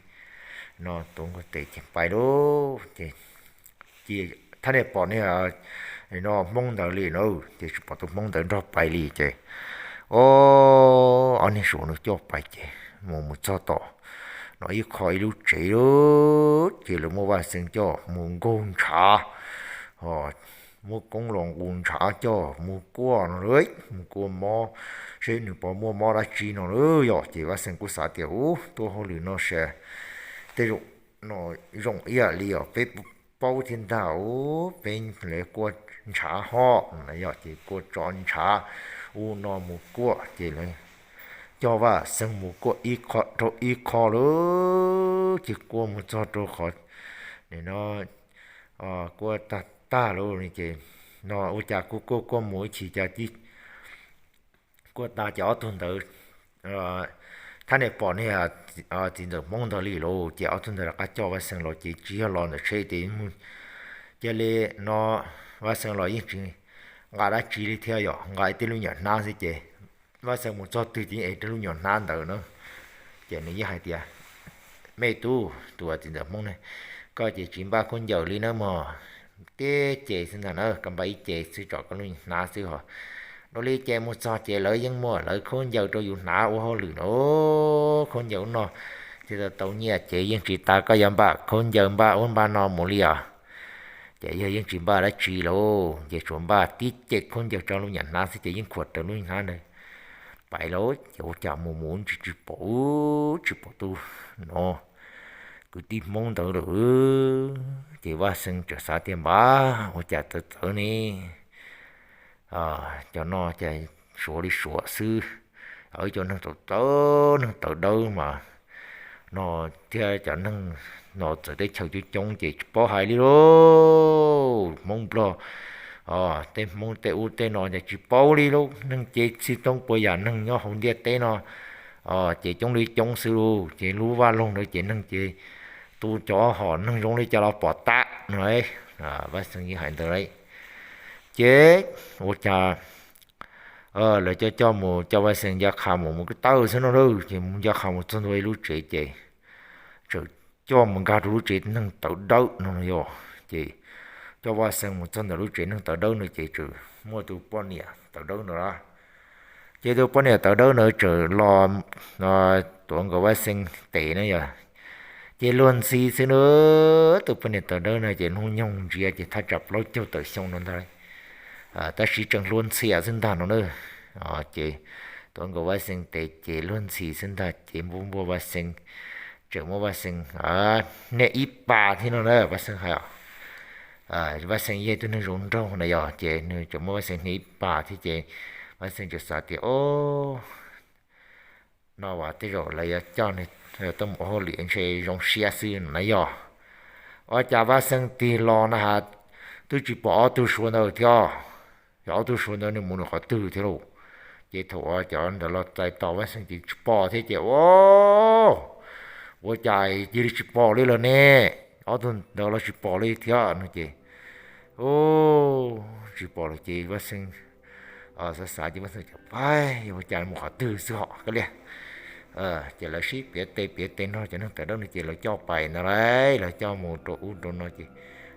no tuav nkaus tes ces pais lauj. Ces thab niam pom niag no Hmoob ntawd li na, ces tsis pom tus Hmoob ntawd nrog pais li ces, o, ob niag Suav ntawd coj pais ces mus mus txog tom no ib qho ib lub tsev lauj. Ces lawv muab Vaj Xeeb coj mus nkaug ntshav, muab koob los nqus ntshav coj mus kuaj no, mus kuaj mob seb nws puas muaj mob dab tsi no lauj. Yog ces Vaj Xeeb kuj xav tias, u, tuaj hauj lwm no ces tej zaum no zoo ib yam li os peb paub thiab ntag, u, peb lawv kuaj ntshav hos no yom. Ces kuaj tso ntshav ub no mus kuaj ces lawv coj Vaj Xeeb mus kuaj ib qho rau ib qho lauj. Ces kuaj mus txog rau qhov nim no kuaj tag tag lauj ces no ua cas kuaj kuaj kuaj mus ib chim cas tib kuaj tag ces ob tug ntawd, thab niam pom niag txiv ntxawm Hmoob ntawd li lauj, ces ob tug ntawd rov qab coj Vaj Xeem los ces tsis yog los ntawm tsheb tias mus cia li no, Vaj Xeem los yeej tsis nqa dab tsi li thiab, yog nqa ib tej lub nyuam hnab xwb ces Vaj Xeem mus txog twg ces yeej ev rau lub nyuam hnab ntawd na. Ces nws yeej hais tias, me tub, tus txiv ntxawm Hmoob ne, koj ces tsis npaj khaub ncaws li na mog, tib ce xwb ntag na, koj npaj ib ce xwb tso koj lub hnab xwb ho. Dua li ces mus txog ces lawv yeej muaj lawv khaub ncaws rau yus hnav ua hauj lwm no, khaub ncaws ub no thiaj tau nyiaj ces yeej tsis tas koj yuav npaj khaub ncaws npaj ub npaj no mus li os. Ces yog yeej tsis npaj dab tsi lauj, ces tsuas npaj tib ce khaub ncaws tso lub nyuam hnab xwb ces yeej khuam raws lub hnab ntawd pais lauj. Ces ua cas mus mus ntsis tsis pom, tsis pom tus no kwv tij Hmoob ntawd lawm. Ces Vaj Xeem txawm xav tias npab ua cas txawv txawv ne, cov no ces suav li suav xwb, cov neeg txawv txawv neeg tawv dawb mas no thiab cov neeg no txawv teb chaws coob coob ces tsis paub hais li lauj. Hmoob Nplog, tej Hmoob tej ub tej no ces tsis paub li lauj, neeg ces txhij toob puas yam neeg nyob hauv ntiaj teb no ces coob li coob xwb lauj. Ces lub vaj loog ntawd ces neeg ces tu cov hom neeg zoo li cas los pom tag no. Vaj Xeem yeej hais ntawd lauj. Ces ua cas lawv coj coj mus, coj Vaj Xeem nco qha mus mus ko taw xwb no lauj, ces mus nco qha mus txog ntua ib lub tsev ces txawm coj mus nkag rau lub tsev neeg tawv dawb no yog. Ces coj Vaj Xeem mus txog ntawm lub tsev neeg tawv dawb no ces txawm muaj tus poj niam tawv dawb no lauj. Ces tus poj niam tawv dawb no txawm los tuav nkaus Vaj Xeem tes na yog. Ces luag ntxhi xwb na, tus poj niam tawv dawb no ces hnub nyoog ntsia ces thaj tsam plaub caug tawm xyoo no ntag, tab sis tseem hluas ntxhias xwb ntag no na. Ces tuav nkaus Vaj Xeem tes ces luag ntxhi xwb ntag ces npuaj npuaj Vaj Xeem, tseem muab Vaj Xeem hnia ib pas thiab no na Vaj Xeem hais. Vaj Xeem yog tus neeg zoo nraug na yog, ces nws tseem muab Vaj Xeem hnia ib pas thiab ces Vaj Xeem txawm xav tias, o, no as tej zaum lawv yuav coj nws tuaj mus ua hauj lwm ntshe zoo siab xwb no na yog. Ua cas Vaj Xeem tig los na has twb tsis pom ob tug Suav ntawd thiab. Yog ob tug Suav ntawd nws mus nws qhov twg thiab lauj? Ces thaum uas cov ntawd los txais tos Vaj Xeem ces tsis pom thiab ces, o, ua cas cia li tsis pom li lawm ne? Ob tug ntawd los tsis pom li thiab no ces, o, tsis pom lawm ces Vaj Xeem xav xav ces Vaj Xeem tias, pais, yog ua cas mus qhov twg xwb hos koj liaj. Ces lawv sib piav tes piav tes nrog cov neeg tawv dawb no ces lawv coj pais ntawd lauj, lawv coj mus rau ub rau no ces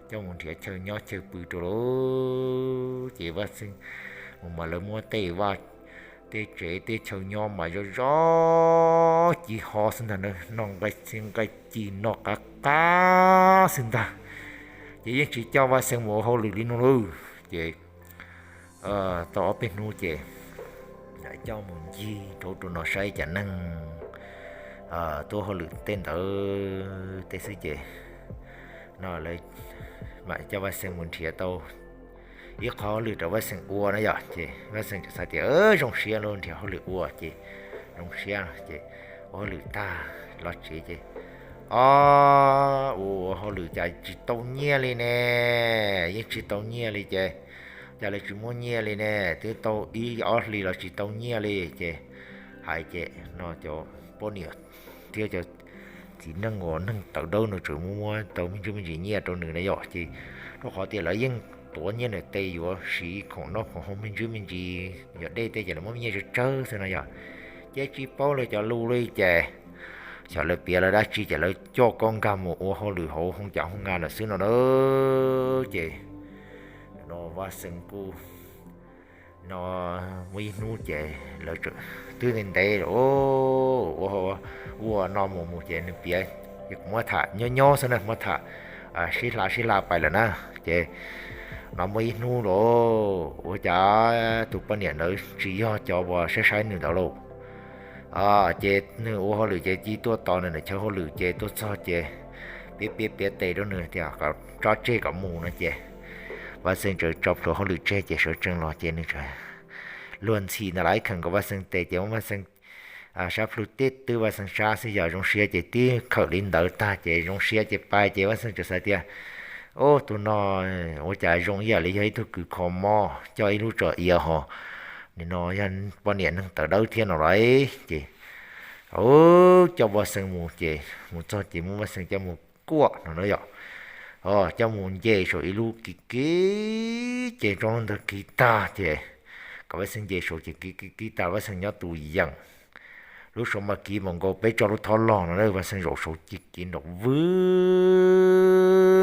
coj mus nrhiav chaw nyob chaw pw rau lauj. Ces Vaj Xeem mus mas lawv muab tej vaj tej tsev tej chaw nyob mas zoo zoo ci ho xwb ntag, noj nqaij ci noj qab qab xwb ntag. Ces yeej tsis coj Vaj Xeem mus ua hauj lwm li no lauj. Ces tau ob peb hnub ces coj mus ncig rau ub rau no saib cas neeg tuaj hauj lwm tej ntawd tej xwb ces no lawv mam coj Vaj Xeem mus nrhiav tau ib qho hauj lwm rau Vaj Xeem ua na yog. Ces Vaj Xeem txawm xav tias zoo siab los nrhiav hauj lwm ua ces zoo siab ces ua hauj lwm tag los tsev ces, o, ua ua hauj lwm cas tsis tau nyiaj li ne, yeej tsis tau nyiaj li ces, cas lawv tsis muab nyiaj li ne, twb tau ib ob hlis los tsis tau nyiaj li ces hais ces no cov poj niam thiab cov txiv neej uas neeg tawv dawb no tseem muab muab tau me ntsis me ntsis nyiaj rau nws na yog. Ces rau qhov tias lawv yeej tuav nyiaj nws tes yuav siv khoom noj khoom haus me ntsis me ntsis, yog dej tej ces lawv muab nyiaj tsawg tsawg xwb no yog. Ces tsis paub lawv cov lus li ces xyov lawv piav lawv dab tsi ces lawv coj koj nkag mus ua hauj lwm hauv hoob cas hoob nga lawm xwb no na. Ces no Vaj Xeem kuj no muaj ib hnub ces lawv tseem twb ntev ntev lawm, ua ua no mus mus ces nws piav, ces kuv muab tham nyob nyob xwb na, muab tham sib hla sib hla pais lawm na. Ces no muaj ib hnub lawm ua cas tus poj niam ntawd tsis yog cov uas saib saib nws ntawd lauj. Ces nws ua hauj lwm ces cia tuaj tos nws ntawm chaw hauj lwm ces tuaj txog ces piav piav piav tes rau nws tias kom tso tseg kom mus no ces Vaj Xeem txawm tso plhuav hauj lwm tseg ces sawv tsees los ces nws txawm luag ntxhi ntawd lawv kheem nkaus Vaj Xeem tes ces muab Vaj Xeem sab plhu tib twb Vaj Xeem sab xwb yog zoo siab ces tib khawm li ntawd tag ces zoo siab ces pais ces Vaj Xeem txawm xav tias, ub, tus no ua cas zoo ib yam li yog ib tug kws kho mob coj ib lub tsom iav hos nim no yog poj niam neeg tawv dawb thiab no lauj. Ces coj Vaj Xeeb mus ces mus txog ces muab Vaj Xeeb coj mus kuaj no na yom. Coj mus nce saum ib lub kiv kiv ces tso lub ntawd kiv tag ces kom Vaj Xeeb nce saum ces kiv kiv kiv tag Vaj Xeeb nyob tus yeem. Lub saum mas kiv npaum nkaus peb tso lub thoob log no na, Vaj Xeeb zaum saum ces kiv nraum vwb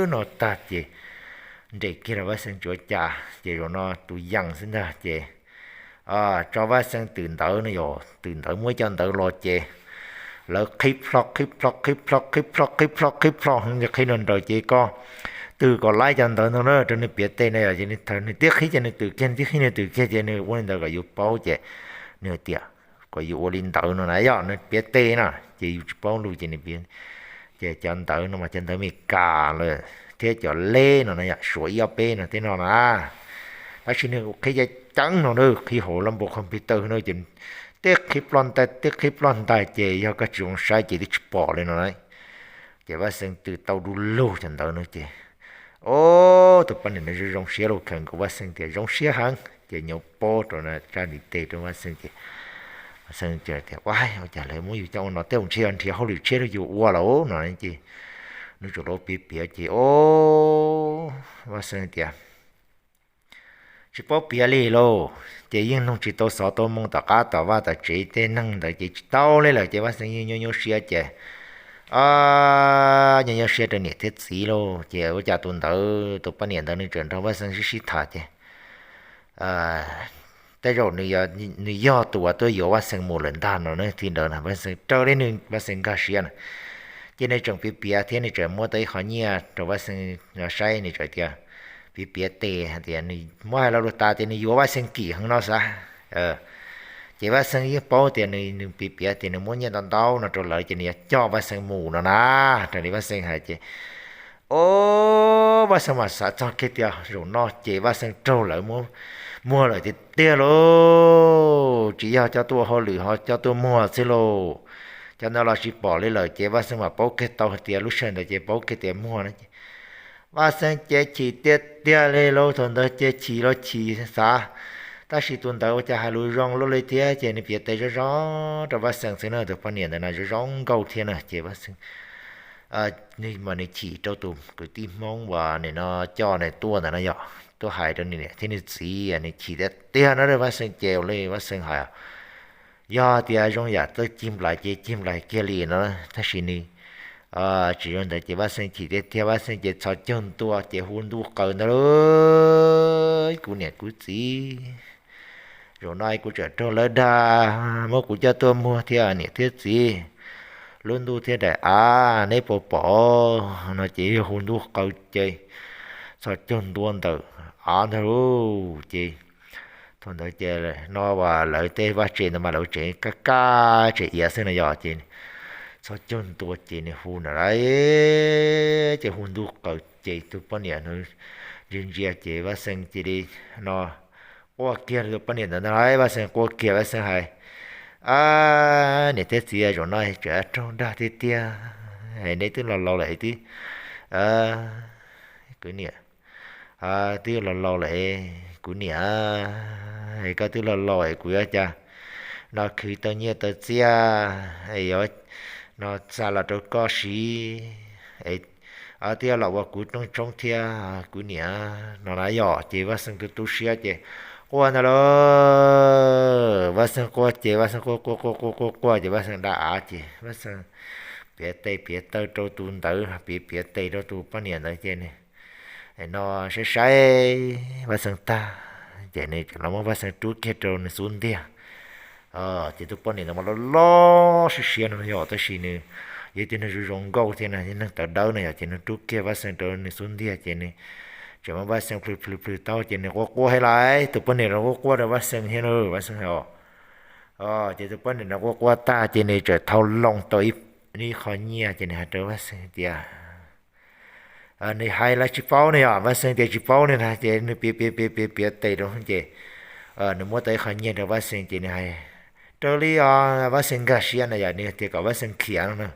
no tag ces nres kiag rau Vaj Xeeb tsuav cas ces zaum no tus yeem xwb ntag ces tso Vaj Xeeb twm ntawd no yom, twm ntawd muab ib co ntawd los ces lawv qhib plho qhib plho qhib plho qhib plho qhib plho qhib plho qhib no nraws ces koj twm kom laib cov ntawd no na rau nws piav tes na yom. Ces nws thaum nws tib qhib ces nws twm kiag, nws tib qhib nws twm kiag ces nws ua li ntawd kom yus paub ces nws tias kom yus ua li ntawd no na yom, nws piav tes na ces yus tsis paub lus ces nws piav. Ces cov ntawd no mas cov ntawd Meskas lawm thiab cov leb no na yom, Suav ib ob peb no tej no na. Tab sis nws qhib ceev ceev no na, qhib hauv lab npau computer no ces tib qhib ploj ntais tib qhib ploj ntais ces yog koj tsis zoo saib ces twb tsis pom li no na. Ces Vaj Xeeb twm tau du lug cov ntawd no ces, o, tus poj niam no zoo zoo siab lauj, khawm nkaus Vaj Xeeb tias zoo siab heev ces nyuam pob rau tsab ntiv tes rau Vaj Xeeb ces Vaj Xeeb tias, ua cas lawv muab yus coj ua no tej zaum ntshe yog nrhiav hauj lwm tshiab rau yus ua lawm no ces nws tsuas los piav piav ces, o, Vaj Xeeb tias tsis paub piav li lauj, ces yeej nug tsis tau xov tau moo tom qab tom vaj tom tsev tej neeg ntawd ces tsis tau li lawm ces Vaj Xeeb yeej nyuaj nyuaj siab ces, nyuaj nyuaj siab rau niam thiab txiv lauj. Ces ua cas tus ntawd tus poj niam ntawd nws tseem nrog Vaj Xeeb sib sib tham ces tej zaum nws yog tus uas tuaj yuav Vaj Xeeb mus lawm ntag no na. Thaum ntawd Vaj Xeeb raws li nws, Vaj Xeeb nkag siab na, ces nws tseem piav piav thiab nws tseem muab tau ib qho nyiaj rau Vaj Xeeb saib, nws tseem tias, piav piav tes hais tias nws muab hais lo lus tas tias nws yuav Vaj Xeeb kim heev no xav. Ces Vaj Xeeb yeej paub tias nws, nws piav piav tias nws muab nyiaj ntau ntau no rau lawv ces nws yuav coj Vaj Xeeb mus no na, raws li Vaj Xeeb hais ces, o, Vaj Xeeb mas xav txog kiag tias zaum no ces Vaj Xeeb raug lawv muab muag lawm tiag tiag lauj, tsis yog coj tuaj ua hauj lwm ho coj tuaj muag xwb lauj. Cov ntawd los tsis pom li lawm ces Vaj Xeeb mas paub kiag tau hais tias lub sij hawm ntawd ces paub kiag tias muag no ces Vaj Xeeb ces chim tiag tiag li lauj. Thaum ntawd ces chim los chim xav, tab sis tus ntawd ua cas hais lus zoo luaj li thiab ces nws piav tes zoo zoo rau Vaj Xeeb xwb na, tus poj niam ntawd na zoo zoo nkauj thiab na ces Vaj Xeeb, nws mas nws chim rau tus kwv tij Hmoob uas nim no coj nws tuaj ntawd no yog tuaj hais rau nws niam thiab nws txiv, nws chim tiag tiag no. Vaj Xeeb ces ua li Vaj Xeeb hais, yog tias zoo yam txawj cig nplais ces cig nplais kiag li no, tab sis nws tsis zoo ntawd ces Vaj Xeeb chim tiag tiag, Vaj Xeeb ces txhos caug ntua ces hu ntuj qaws ntag lauj, kuv niam kuv txiv, zaum no kuv tseem raug lawv dag, muab kuv coj tuaj muag thiab niam thiab txiv, lub ntuj thiab daim av neb puas pom no ces yog hu ntuj qaws ces txhos caug ntua ntawm av ntag lauj. Ces thaum ntawd ces no as lawv tej vaj tsev ntawd mas lawv tseem kaj kaj tseem iav xwb no yog ces txhos caug ntua ces nws hu na lauj, ces hu ntuj qaws ces tus poj niam ntsia ntsia ces Vaj Xeeb cia li no quaj kiag, tus poj niam ntawd ntag lauj, Vaj Xeeb quaj kiag, Vaj Xeeb hais, niam thiab txiv, zaum no tseem raug dag tiag tiag, neb twb los laus lawm twb, kuv niam, twb los laus lawm, kuv niam, koj twb los laus es kuv yuav cas no khwv tau nyiaj tau txiaj, yuav no xa los rau koj siv, twb yuav los ua kuv rooj tshoob thiab kuv niam no na yom. Ces Vaj Xeeb tu tu siab ces quaj ntag lauj. Vaj Xeeb quaj ces Vaj Xeeb quaj quaj quaj quaj quaj quaj ces Vaj Xeeb da av ces Vaj Xeeb piav tes piav taw rau tus ntawd, piav piav tes rau tus poj niam ntawd ces nws no saib saib Vaj Xeeb tag ces nws tseem los muab Vaj Xeeb rub kiag rau nws xub ntiag. Ces tus poj niam ntawd mas loj loj siab siab no yog, tab sis nws yog ib tug neeg zoo zoo nkauj thiab neeg tawv dawb no yog, ces nws rub kiag Vaj Xeeb rau nws xub ntiag ces nws tseem muab Vaj Xeeb plhws plhws plhws tau ces nws quaj quaj thiab lauj. Tus poj niam los quaj quaj rau Vaj Xeeb thiab na, Vaj Xeeb hais os. Ces tus poj niam no quaj quaj tag ces nws tseem thau loo tau ib qho nyiaj ces nws hais rau Vaj Xeeb tias, nws hais los tsis paub ne yom, Vaj Xeeb tias tsis paub ne na, ces nws piav piav piav piav piav tes rau ces nws muab tau ib qho nyiaj rau Vaj Xeeb ces nws hais, raws li os Vaj Xeeb nkag siab na yom, nws tias kom Vaj Xeeb khiav no na.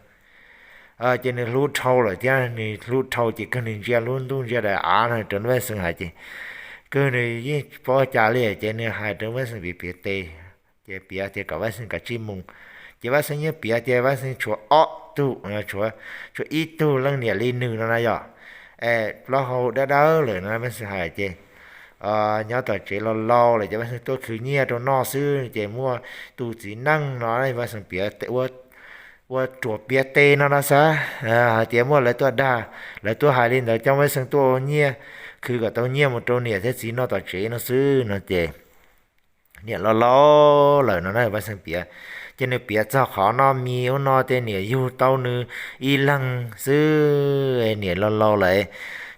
Ces nws hlub dhau lawm thiab, nws hlub dhau ces kawg nws ntsia lub ntuj ntsia daim av no rau Vaj Xeeb hais ces kawg nws yeej tsis paub ua cas li ces nws hais rau Vaj Xeem piav piav tes, ces piav tias kom Vaj Xeem kav tsij mus. Ces Vaj Xeem yeej piav tias Vaj Xeem tshuav ob tug, tshuav ib tug leej niam li nws no na yom, es plaub hau dawb dawb lawm no Vaj Xeem hais ces nyob tom tsev los laus lawm ces Vaj Xeem tuaj khwv nyiaj rau noj xwb ces muaj tus txiv neej no Vaj Xeem piav ua ruam piav tes no no xav hais tias muaj lawv tuaj dag, lawv tuaj hais li ntawd coj Vaj Xeem tuaj ua nyiaj, khwv kom tau nyiaj mus rau niam thiab txiv noj tom tsev no xwb no ces niam laus laus lawm no na Vaj Xeem piav. Ces nws piav txog qhov noj mis ub no tej niam yug tau nws ib leeg xwb, niam laus laus lawm,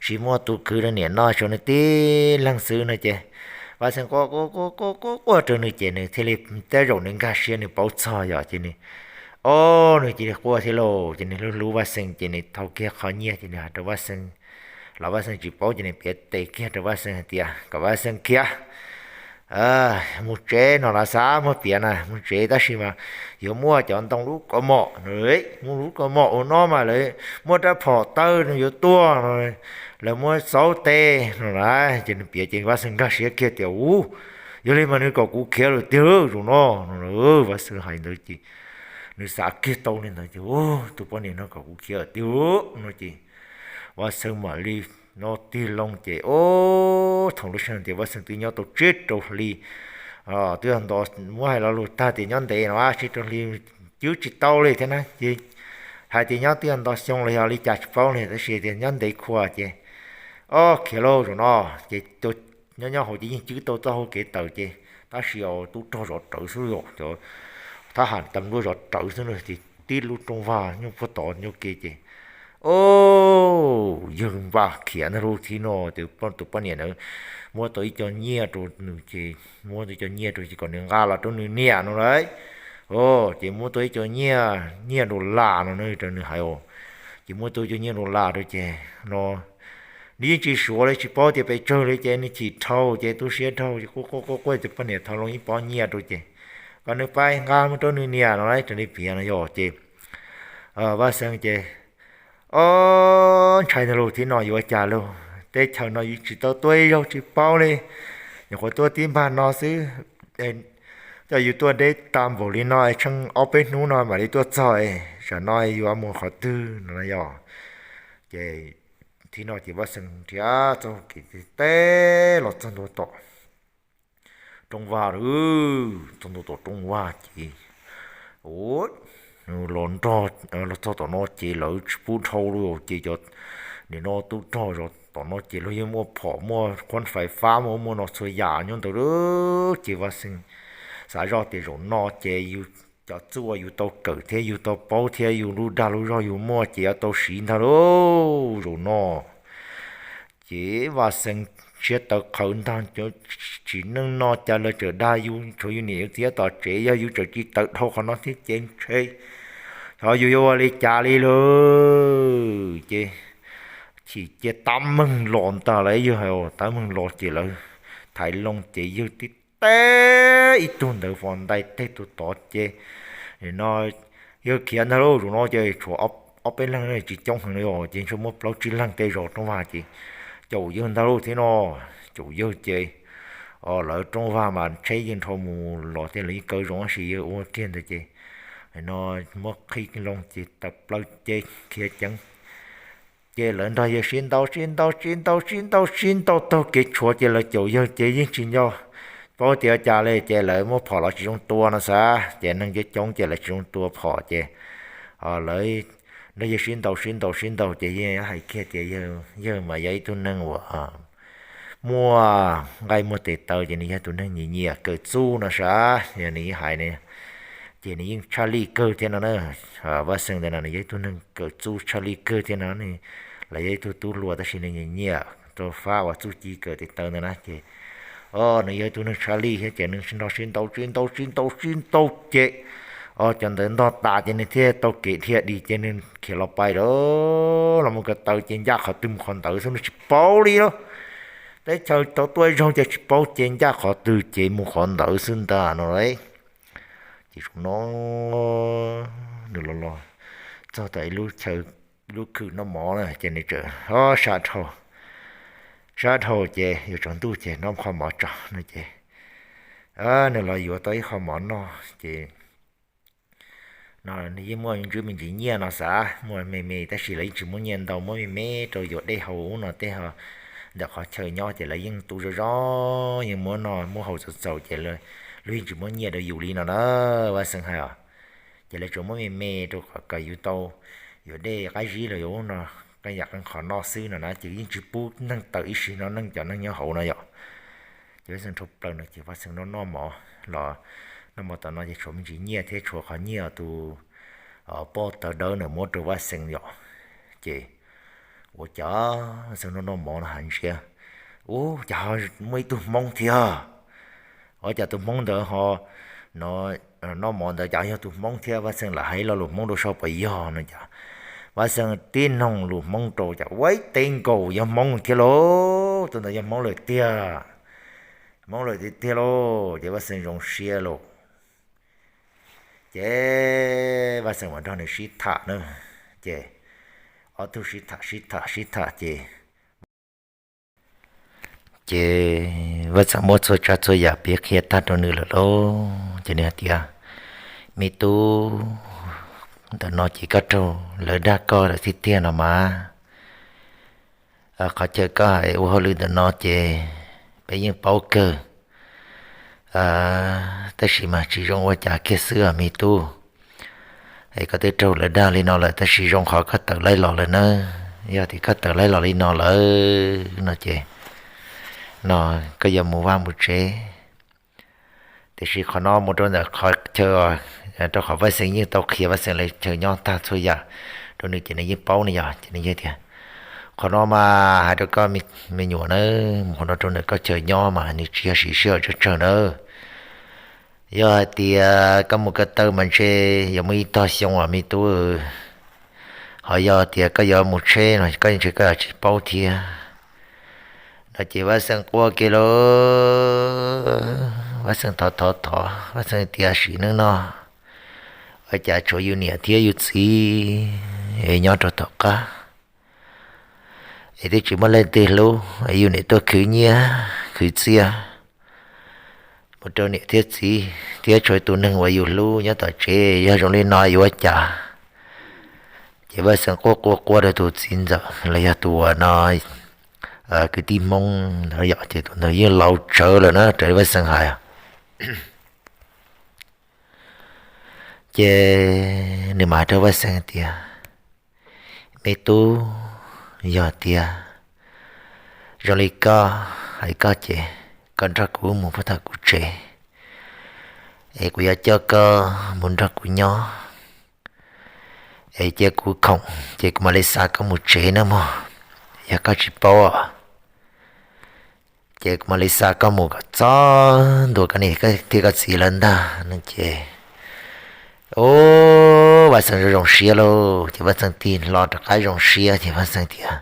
tsis muaj tus khwv rau niam noj, tshuav nws tib leeg xwb no ces Vaj Xeem quaj quaj quaj quaj rau nws ces nws thiaj li, tej zaum nws nkag siab nws paub txog yom ces nws, o, nws cia li quaj thiab lauj. Ces nws hlub hlub Vaj Xeem ces nws thau kiag qhov nyiaj ces nws hais rau Vaj Xeem, los Vaj Xeem tsis paub ces nws piav tes kiag rau Vaj Xeem hais tias kom Vaj Xeem khiav mus tsev no los xav muab piav na, mus tsev tab sis mas yuav muaj cov ntoo lub kaus mom, muaj lub kaus mom ua no mas lawv muaj rab phom tawg nws yuav tuag no, lawv muab xauv tes no na. Ces nws piav ces Vaj Xeem nkag siab kiag tias, u, yog li mas nws kom kuv khiav lawm tiag zaum no no. Vaj Xeem hais ntawd ces nws xav kiag tau li ntawd ces, tus poj niam no kom kuv khiav lawm tiag no ces Vaj Xeem mam li no tig loo ces, o, thaum lub sij hawm tias Vaj Xeem twb nyob tau tsib rau hli, twb nto, muab hais lo lus tag tias nyob ntev no tsib rau hli cwb tsis tau li thiab na ces hais tias nyob twb nto xyoo los yog li cas tsis paub li tab sis tias nyob ntev khuav ces, o, khiav lauj zaum no ces nyob nyob hauv ces yeej cwb tau txoj hau kev tawm ces tab sis tub rog zov rawv xwb os, cov thab ham tas npluaj zov rawv xwb ces tib lub rooj vag nyob puag tod nyob ke ces, o, yawg Vaj khiav ntag lauj. Thaum no ces tus poj niam ntawd muab tau ib co nyiaj rau nws ces, muab tau ib co nyiaj rau ces kom nws nqa los rau nws niam no lauj. Ces muab tau ib co nyiaj, nyiaj dollar no na rau nws hais os. Ces muab tau ib co nyiaj dollar rau ces no nws yeej tsis suav li tsis paub tias pes tsawg li ces nws chim dhau ces tu siab dhau ces quaj quaj quaj quaj tus poj niam thau loo ib pob nyiaj rau ces kom nws pais nqa mus rau nws niam no lauj, raws li piav no yog ces Vaj Xeeb ces, o, ntshai ntag lauj, thaum no yuav ua cas lauj, teb chaws no yus tsis tau tuaj ib zaug tsis paub li, nyuam qhuav tuaj tib npag no xwb, coj yus tuaj deb tag npaum li no es tsheej ob peb hnub no mam li tuaj txog es tsam no yuav mus qhov twg no yog. Ces thaum no ces Vaj Xeeb nrhiav txoj kev teb los txog ntua tom rooj vag lawm, txog ntua tom rooj vag ces los nrog, los txog tom no ces lawv tsis pub dhau li ces cov, nim no tub rog zov tom no ces luag yeej muaj phom muaj khuab fais fab muaj ub muaj no txhua yam nyob ntawd lawm ces Vaj Xeeb xav zoj tias zaum no ces yus cov txuj uas yus tau kawm thiab yus tau paub thiab yus lub dag lub zog yus muaj ces yuav tau siv ntag lauj zaum no. Ces Vaj Xeeb siab tawv qhawv ntag, cov tsim neej no cas lawv tseem dag yus, tshuav yus niam yus txiv tom tsev, yog yus tseem tsis tawm dhau qhov no thiab ces ntshe xyov yus yuav ua li cas li lawm. Ces chim cia tab meeg los ntag, lawv yog hais tab meeg los ces lawv thaiv loo ces yawg tib teb ib tug ntawd fos ntais teg tus tod ces no yawg khiav ntag lauj. Zaum no ces tshuav ob peb leeg tsis coob heev li os, ces ntshe muaj plaub tsib leeg tej zos rooj vag ces caum yawg ntag lauj. Thaum no caum yawg ces lawv rooj vag mas tsheb yeej dhau mus los thiab, lawv yeej kaw zoo tab sis yawg ua kiag ntawd ces no muab qhib loo ces tawm plaws ces khiav ceev. Ces lawv nrog yawg sib ntaus sib ntaus sib ntaus sib ntaus sib ntaus taug kev tshuav ces lawv caum yawg ces yeej tsis nco paub tias cas li ces lawv muab phom los tsis zoo tua no xav, ces neeg coob coob ces lawv tsis zoo tua phom ces lawv nrog yawg sib ntaus sib ntaus sib ntaus ces yeej hais kiag tias yawg mas yog ib tug neeg uas muaj nqaij muaj tes taw ces nws yog tus neeg nyiam nyiam kawm txuj no sav, yog nws hais ne. Ces nws yeej tshaj lij kawg thiab no na. Vaj Xeeb ntawd no nws yog ib tug neeg kawm txuj tshaj lij kawg thiab no, lawv yog ib tug tub hluas tab sis nws nyiam nyiam rau fab uas txuj ci kawm tes taw ntawd na ces nws yog ib tug neeg tshaj lij thiab ces nws sib nrog sib ntaus sib ntaus sib ntaus sib ntaus ces cov ntawd ntog tas ces nws thiaj tau kev dhia dim ces nws khiav los pais lawm, los mus ko taw ces ncaj qhov twg mus qhov ntawd xwb, nws tsis paub li lauj. Teb chaws tau tuaj ib zaug ces tsis paub ces ncaj qhov twg ces mus qhov ntawd xwb ntag no lauj. Ces zaum no nws los los txog tom ib lub chaw, lub khw noj mov na ces nws txawm ho sab dhau sab dhau ces yuav tsaus ntuj ces noj qho mov tso no ces nws los yuav tau ib qho mov noj ces no nws yeej muaj me ntsis nyiaj no xav muaj me me tab sis lawv yeej tsis muab nyiaj ntau, muab me me rau yuav dej haus ub no tej ho ntawm qhov chaw nyob ces lawv yeej tu zoo zoo, yeej muab noj muab haus txaus txaus ces luag yeej tsis muab nyiaj rau yus li no na. Vaj Xeeb hais os, ces lawv tsuas muab me me rau kom kom yus tau yuav dej qab zib los yuav ub no qee yam qee qhov noj xwb no na ces yeej tsis pub neeg tawm ib sim no neeg cov neeg nyob hauv no yom. Ces Vaj Xeeb dhau plaws no ces Vaj Xeeb noj noj mov los noj mov tom no ces tshuav me ntsis nyiaj thiab tshuav qhov nyiaj tus poj tawv dawb na muab rau Vaj Xeeb yom. Ces ua cas Vaj Xeeb noj noj mov no ha ntsia, ub, cas ho muaj ib tug Hmoob thiab. Ua cas tus Hmoob ntawd ho no noj mov ntawd cas yog tus Hmoob thiab? Vaj Xeeb lam hais lo lus Hmoob rau saib puas yog no ces Vaj Xeeb tib noog lus Hmoob rau cas ua ib teb nkaus yog Hmoob thiab lauj. Tus ntawd yog Hmoob lawm tiag, Hmoob lawm tiag tiag lauj. Ces Vaj Xeeb zoo siab lauj. Ces Vaj Xeeb mam nrog nws sib tham na. Ces ob tug sib tham sib tham sib tham ces ces Vaj Xeeb muab txhua tsav txhua yam piav qhia tag rau nws lawm lauj. Ces nws hais tias, me tub, ntawm no ces koj raug lawv dag koj lawm tiag tiag no mas. Qhov chaw koj hais ua hauj lwm ntawm no ces peb yeej paub kawg, tab sis mas tsis zoo ua cas kiag xwb os me tub. Es koj twb raug lawv dag li no lawm tab sis zoo qhov koj tawm laij los lawm nawb. Yog tias koj tawm laij los li no lawm no ces no koj yuav mus vaj mus tsev. Tiam sis qhov no mus rau ntawm qhov chaw, rau qhov Vaj Xeeb yeej tau qhia Vaj Xeeb lawv chaw nyob tag txhua yam rau nws ces nws yeej paub ne yog ces nws yeej tias, qhov no mas hais rau koj me nyuam nawb, mus qhov no rau ntawm koj chaw nyob mas nws tsis yog siv sij hawm tsawg tsawg nawb. Yog hais tias koj mus ko taw mas ntshe yuav muaj ib tog xyoo os me tub. Ho yog tias koj yuav mus tsheb no koj ntshe koj yuav tsis paub thiab no ces Vaj Xeeb quaj kiag lauj. Vaj Xeeb thov thov thov, Vaj Xeeb tias sim neej no ua cas tshuav yus niam thiab yus txiv nyob rau tom qab es twb tsis muaj leej twg hlub, yus niam tuaj khwv nyiaj khwv txiaj mus rau niam thiab txiv thiab tshuav tus neeg uas yus hlub nyob tom tsev, yog zoo li no yuav ua cas? Ces Vaj Xeeb quaj quaj quaj rau tus txiv ntxawm los yog tus uas no kwv tij Hmoob ntawd yom, ces tus ntawd yeej laus tsawv lawm na raws li Vaj Xeeb hais. Ces nws mam hais rau Vaj Xeeb tias, me tub, yog tias zoo li koj hais koj ces koj nrog kuv mus puag tom kuv tsev es kuv yuav coj koj mus nrog kuv nyob es cia kuv khoom ces kuv mam li xa koj mus tsev nawb mog. Yog koj tsis paub ces kuv mam li xa koj mus kom txog ntua koj niam thiab koj txiv lawv ntag no ces, ub, Vaj Xeeb zoo zoo siab lauj. Ces Vaj Xeeb tig hlo rov qab zoo siab ces Vaj Xeeb tias,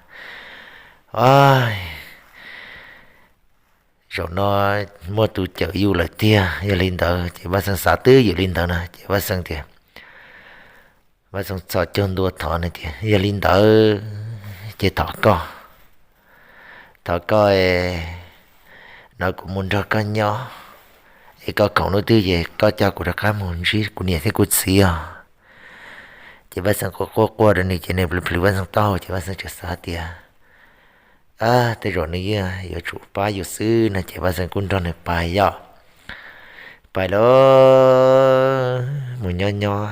zaum no muaj tus cawm yus lawm tiag. Yog li ntawd ces Vaj Xeeb xav twb yog li ntawd na ces Vaj Xeeb tias, Vaj Xeeb txhos caug ntua thov nws tias, yog li ntawd ces thov koj, thov koj no kuv mus nrog koj nyob es koj khoom hnub twg ces koj coj kuv rov qab mus ntsib kuv niam thiab kuv txiv os. Ces Vaj Xeeb quaj quaj quaj rau nws ces nws plhws plhws Vaj Xeeb taub hau ces Vaj Xeeb tseem xav tias, tej zaum nws yeej yuav tsum pab yus xwb no ces Vaj Xeeb kuj nrog nws pais yom. Pais lawm mus nyob nyob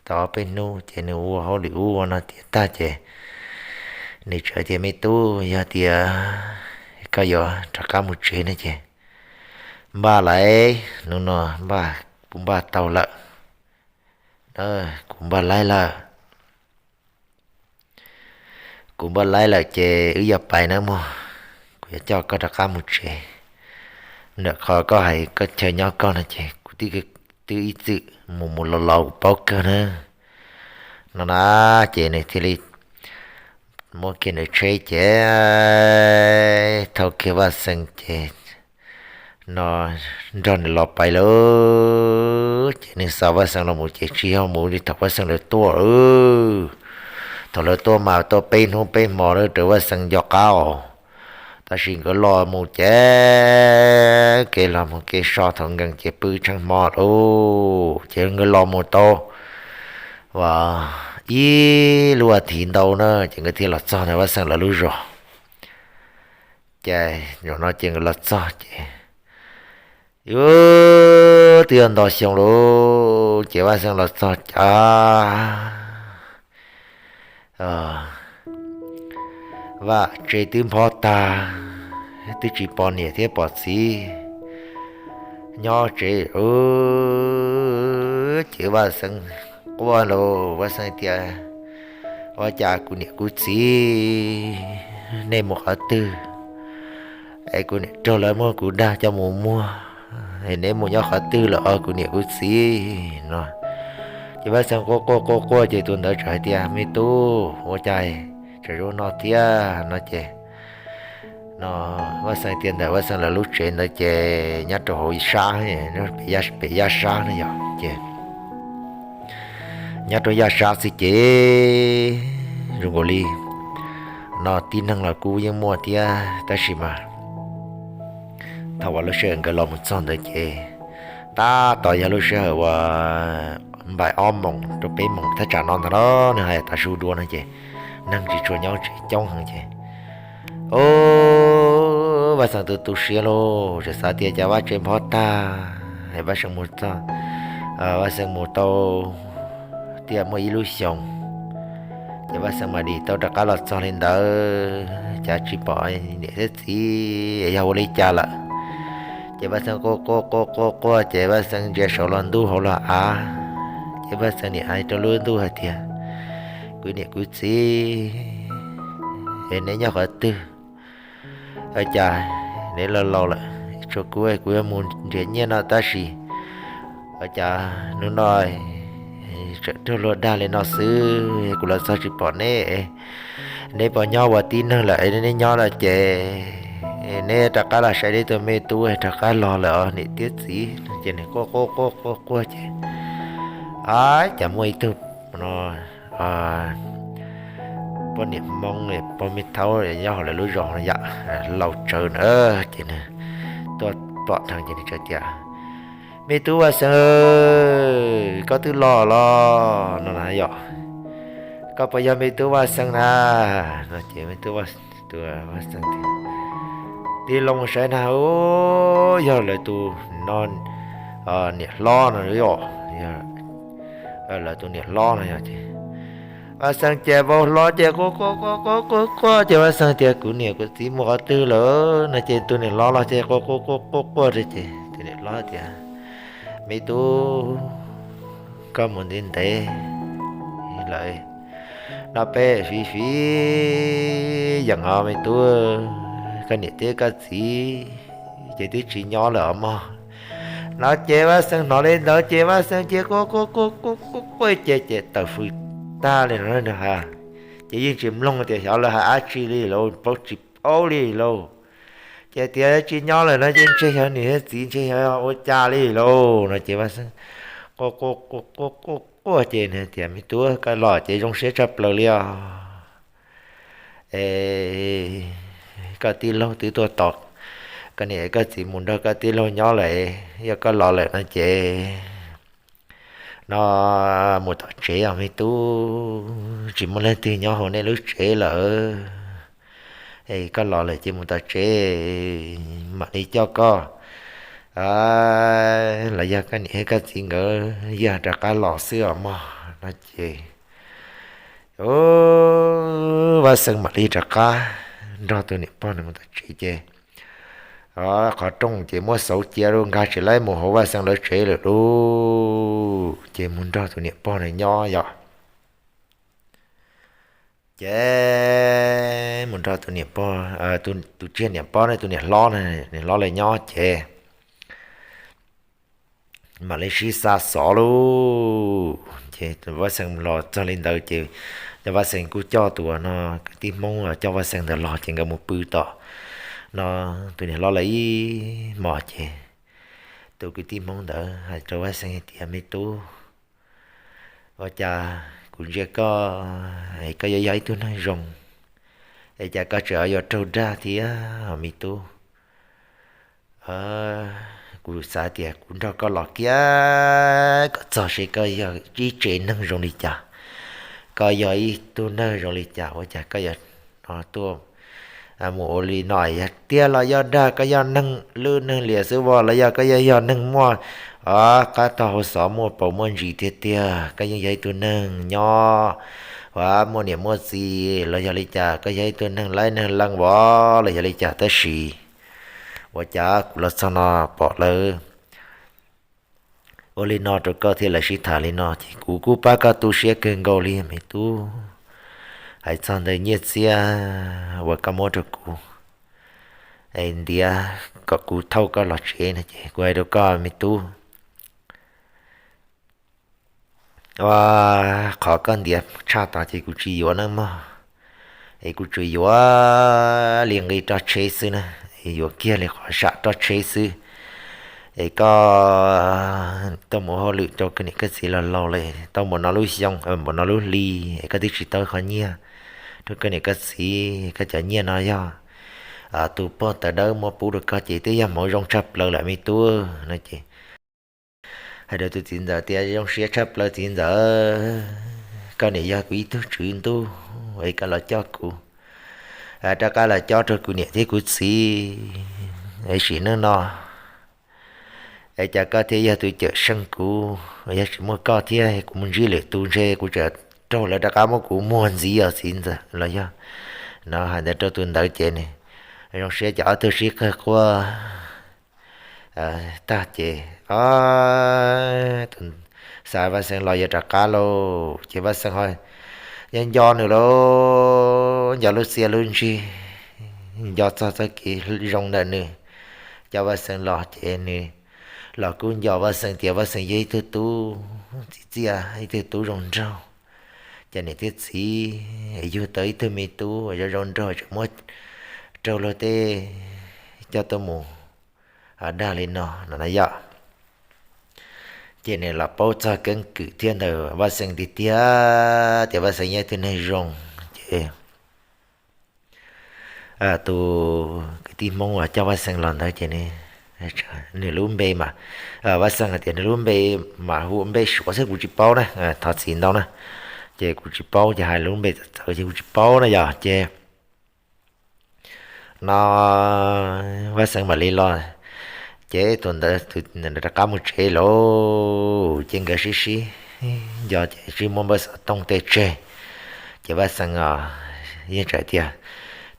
tau ob peb hnub ces nws ua hauj lwm ub ua no tiav tag ces nws txawm tias, me tub, yog tias koj yuav rov qab mus tsev no ces npaj lauj, hnub no npaj, kuv npaj tau lawm, kuv npaj laib lawm. Kuv npaj laib lawm ces wb yuav pais nawb mog. Kuv yuav coj koj rov qab mus tsev. Ntawm qhov koj hais koj chaw nyob koj no ces kuv twb ib txwm mus mus los los kuv paub kawg na. No na, ces nws thiaj li muab kiag nws tsheb ces thauj kiag Vaj Xeeb ces no nrog nws los pais lawm. Ces nws xa Vaj Xeeb los mus ces tsis yog mus li thaum Vaj Xeeb lawv tuaj. Thaum lawv tuaj mas tuaj peb hnub peb hmo lawm raws Vaj Xeeb nco qab os. Tab sis nkawd los mus ces kev los mus kev so thaum nkees ces pw tsheej hmo lauj. Ces nkawd los mus tau ib lub as thiv ntau na ces nkawd thiaj los txog ntawm Vaj Xeem lawv lub zos. Ces zaum no ces nkawd los txog ces twb yog nto xyoo lauj, ces Vaj Xeem los txog cas Vaj tsev twb nphob tag, twb tsis pom niam thiab pom txiv nyob tsev. Ces Vaj Xeem quaj lauj, Vaj Xeem tias, Ua cas kuv niam kuv txiv nej mus qhov twg es kuv niam raug lawv muab kuv dag coj mus muag, es neb mus nyob qhov twg lawm os kuv niam kuv txiv no. Ces Vaj Xeem quaj quaj quaj quaj ces tus ntawd txawm hais tias, Me tub, ua cas tseem zoo no thiab no ces no Vaj Xeem tias ntawm Vaj Xeem lawv lub tsev ntawd ces nyob rau hauv sab, pem yaj sab no yog ces nyob rau yaj sab xwb ces zoo nkaus li no tib neeg los kuj yeej muaj thiab tab sis mas thaum uas lub sij hawm nkawd los mus txog ntawd ces tab tom yog lub sij hawm uas npaim ob moos rau peb moos thaj tsam no ntag los nws hais tav su dua no ces neeg tsis tshua nyob tsev coob heev ces o Vaj Xeem tu tu siab lauj, tseem xav tias cas Vaj tsev nphob tag, Vaj Xeem mus txog, Vaj Xeem mus tau tiam muaj ib lub xyoos ces Vaj Xeem mam li tau rov qab los txog li ntawd cas tsis pom niam thiab txiv yog ua li cas lawm. Ces Vaj Xeem quaj quaj quaj quaj quaj ces Vaj Xeem ntsia saum los ntuj hauv los av ces Vaj Xeem niam hais rau lub ntuj hais tias, Kuv niam kuv txiv es neb nyob qhov twg? Ua cas neb laus laus lawm, tsuas kuv kuv yuav mus nrhiav nyiaj no tab sis ua cas hnub no tseem raug luag dag li no xwb, kuv los txog tsis pom neb. Neb puas nyob ua tib neeg lawm, neb nyob lawm ces neb rov qab los saib neb tus me tub rov qab los lawm os niam thiab txiv. Ces nws quaj quaj quaj quaj quaj ces a cas muaj ib tug no poj niam Hmoob pog me thaub nyob hauv lawv lub zos yam laus tsawv na ces nws tuaj pom dheev ces nws txawm tias, Me tub Vaj Xeeb, koj twb los los no na yom? Koj puas yog me tub Vaj Xeeb na? No ces me tub Vaj Xeeb tig loo saib na, yog lawv tus no niam hlob no yom, lawv tus niam hlob no yog ces Vaj Xeeb ces vau hlo ces quaj quaj quaj quaj quaj ces Vaj Xeeb tias, Kuv niam kuv txiv mus qhov twg lawm? No ces tus niam hlob los ces quaj quaj quaj quaj quaj ces tus niam hlob tias, Me tub, koj mus ntev ntev lawm, no peb fiv fiv yeem os me tub, koj niam thiab koj txiv ces twb tsis nyob lawm os mog. No ces Vaj Xeeb hnov li ntawd ces Vaj Xeeb ces quaj quaj quaj quaj quaj ces ces tawm fws tag li no na. Ces yeej tsis mloog tias xyov lawv hais dab tsi li lauj, paub tsis paub li lauj. Ces tias tsis nyob lawm no ces ntshe yog niam thiab txiv ntshe yog ua cas li lauj. No ces Vaj Xeeb quaj quaj quaj quaj quaj ces nws tias, Me tub, koj los ces zoo siab tshaj plaws li os. Es koj tij laug twb tuaj tos koj niam koj txiv mus nrog koj tij laug nyob lawm, yog koj los lawm no ces no mus tom tsev os me tub, tsis muaj leej twg nyob hauv nej lub tsev lawm. Es koj los lawm ces mus tom tsev, mam li coj koj los yog koj niam thiab koj txiv nkawd yog rov qab los xwb os mog. No ces Vaj Xeeb mam li rov qab nrog tus niam pog no mus tom tsev ces qhov rooj ces muab xauv cia lawm, nkag tsis laib mus hauv Vaj Xeeb lawv tsev lawm lauj. Ces mus nrog tus niam pog no nyob yom. Ces mus nrog tus niam pog, tus tsiaj niam pog ne, tus niam hlob, niam hlob lawv nyob ces mam li sib xa xov lauj. Ces Vaj Xeeb los txog li ntawd ces Vaj Xeeb kuj coj tus no kwv tij Hmoob coj Vaj Xeeb ntawd los ces nkawd mus pw tom no tus niam hlob lawv ib hmos ces tus kwv tij Hmoob ntawd hais rau Vaj Xeeb hais tias, Me tub, ua cas kuv ntsia koj, koj yuav yog ib tug neeg zoo, Es cas koj tseem yuav raug dag thiab me tub? Kuv xav tias kuv nrog koj los kiag kom txog seb koj yog ib tsev neeg zoo li cas, koj yog ib tug neeg zoo li cas, ua cas koj yuav tuaj mus ua li no? Yog tiag los yog dag, koj yog neeg lwj neeg liam xwb vos, los yog koj yog, yog neeg muaj qab tog hauv xov, muaj paus muaj ntsis tiag tiag, koj yeej yog ib tug neeg nyob uas muaj niam muaj txiv los yog li cas, koj yog ib tug neeg laib neeg leej vos los yog li cas, tab sis ua cas kuv los txog no pom lawv ua li no rau koj thiab lawv sib tham li no, ces kuv kuj pab koj tu siab kawg nkaus li me tub. Hais txog ntawm nyiaj txiag uas koj muab rau kuv es ntiav kom kuv thauj koj los tsev no ces kuv hais rau koj me tub, ua, qhov koj ntiav tshaj tod ces kuv tsis yuav nawb mog. Es kuv tsuas yuav li nqi roj tsheb xwb na, yuav kiag li qhov sam roj tsheb xwb. Es koj tau mus hauj lwm rau koj niam koj txiv los laus lawm, tau npaum no lub xyoo, npaum no lub hli, es koj twb tsis tau qhov nyiaj rau koj niam koj txiv, koj cov nyiaj no yog tus pog tawv dawb muab pub rau koj ces twb yog hmoov zoo tshaj plaws lawm me tub no ces hais rau tus txiv ntxawm tias, zoo siab tshaj plaws txiv ntxawm, koj niam yog kuv ib tug tswv ntuj es koj los coj kuv, rov qab los cob rau kuv niam thiab kuv txiv, es sim neej no es cas koj thiaj yog tus cawm seej kuv, yog tsis muaj koj thiab kuv mus ntsib lwm tus ntshe kuv tseem raug lawv rov qab muab kuv muag ntxiv os txiv ntxawm los yog. No hais ntawd rau tus ntawd ces nws zoo siab ces ob tug sib qawg quaj tag ces, o, tus, xav Vaj Xeem los yuav rov qab lauj, ces Vaj Xeem ho nco nco nws lauj, nco lub txiaj lub ntsig, nco txog txoj kev zoo ntawm nws coj Vaj Xeem los ces nws los kuj nco Vaj Xeem tias Vaj Xeem yog ib tug tub txiv txiaj, ib tug tub zoo nraug, cov niam thiab txiv yug tau ib tug me tub zoo zoo nraug tseem muab raug luag tej coj tuaj mus dag li no no na yom. Ces nws los paub txog keeb kwm thiab ntawm Vaj Xeem tiag tiag tias Vaj Xeem yog ib tug neeg zoo. Ces tus kwv tij Hmoob uas coj Vaj Xeem los ntawd ces nws lub npe mas, Vaj Xeem hais tias nws lub npe mas hu ua npe Suav xwb kuv tsis paub na, thov txim ntau na. Ces kuv tsis paub ces hais lub npe txawv txawv ces kuv tsis paub na yom. Ces no Vaj Xeem mam li los, ces tus ntawd rov qab mus tsev lauj. Ces nkawd sib sib nco ces sib muab npawb xov tooj tej tseg. Ces Vaj Xeem yeej tseem tias,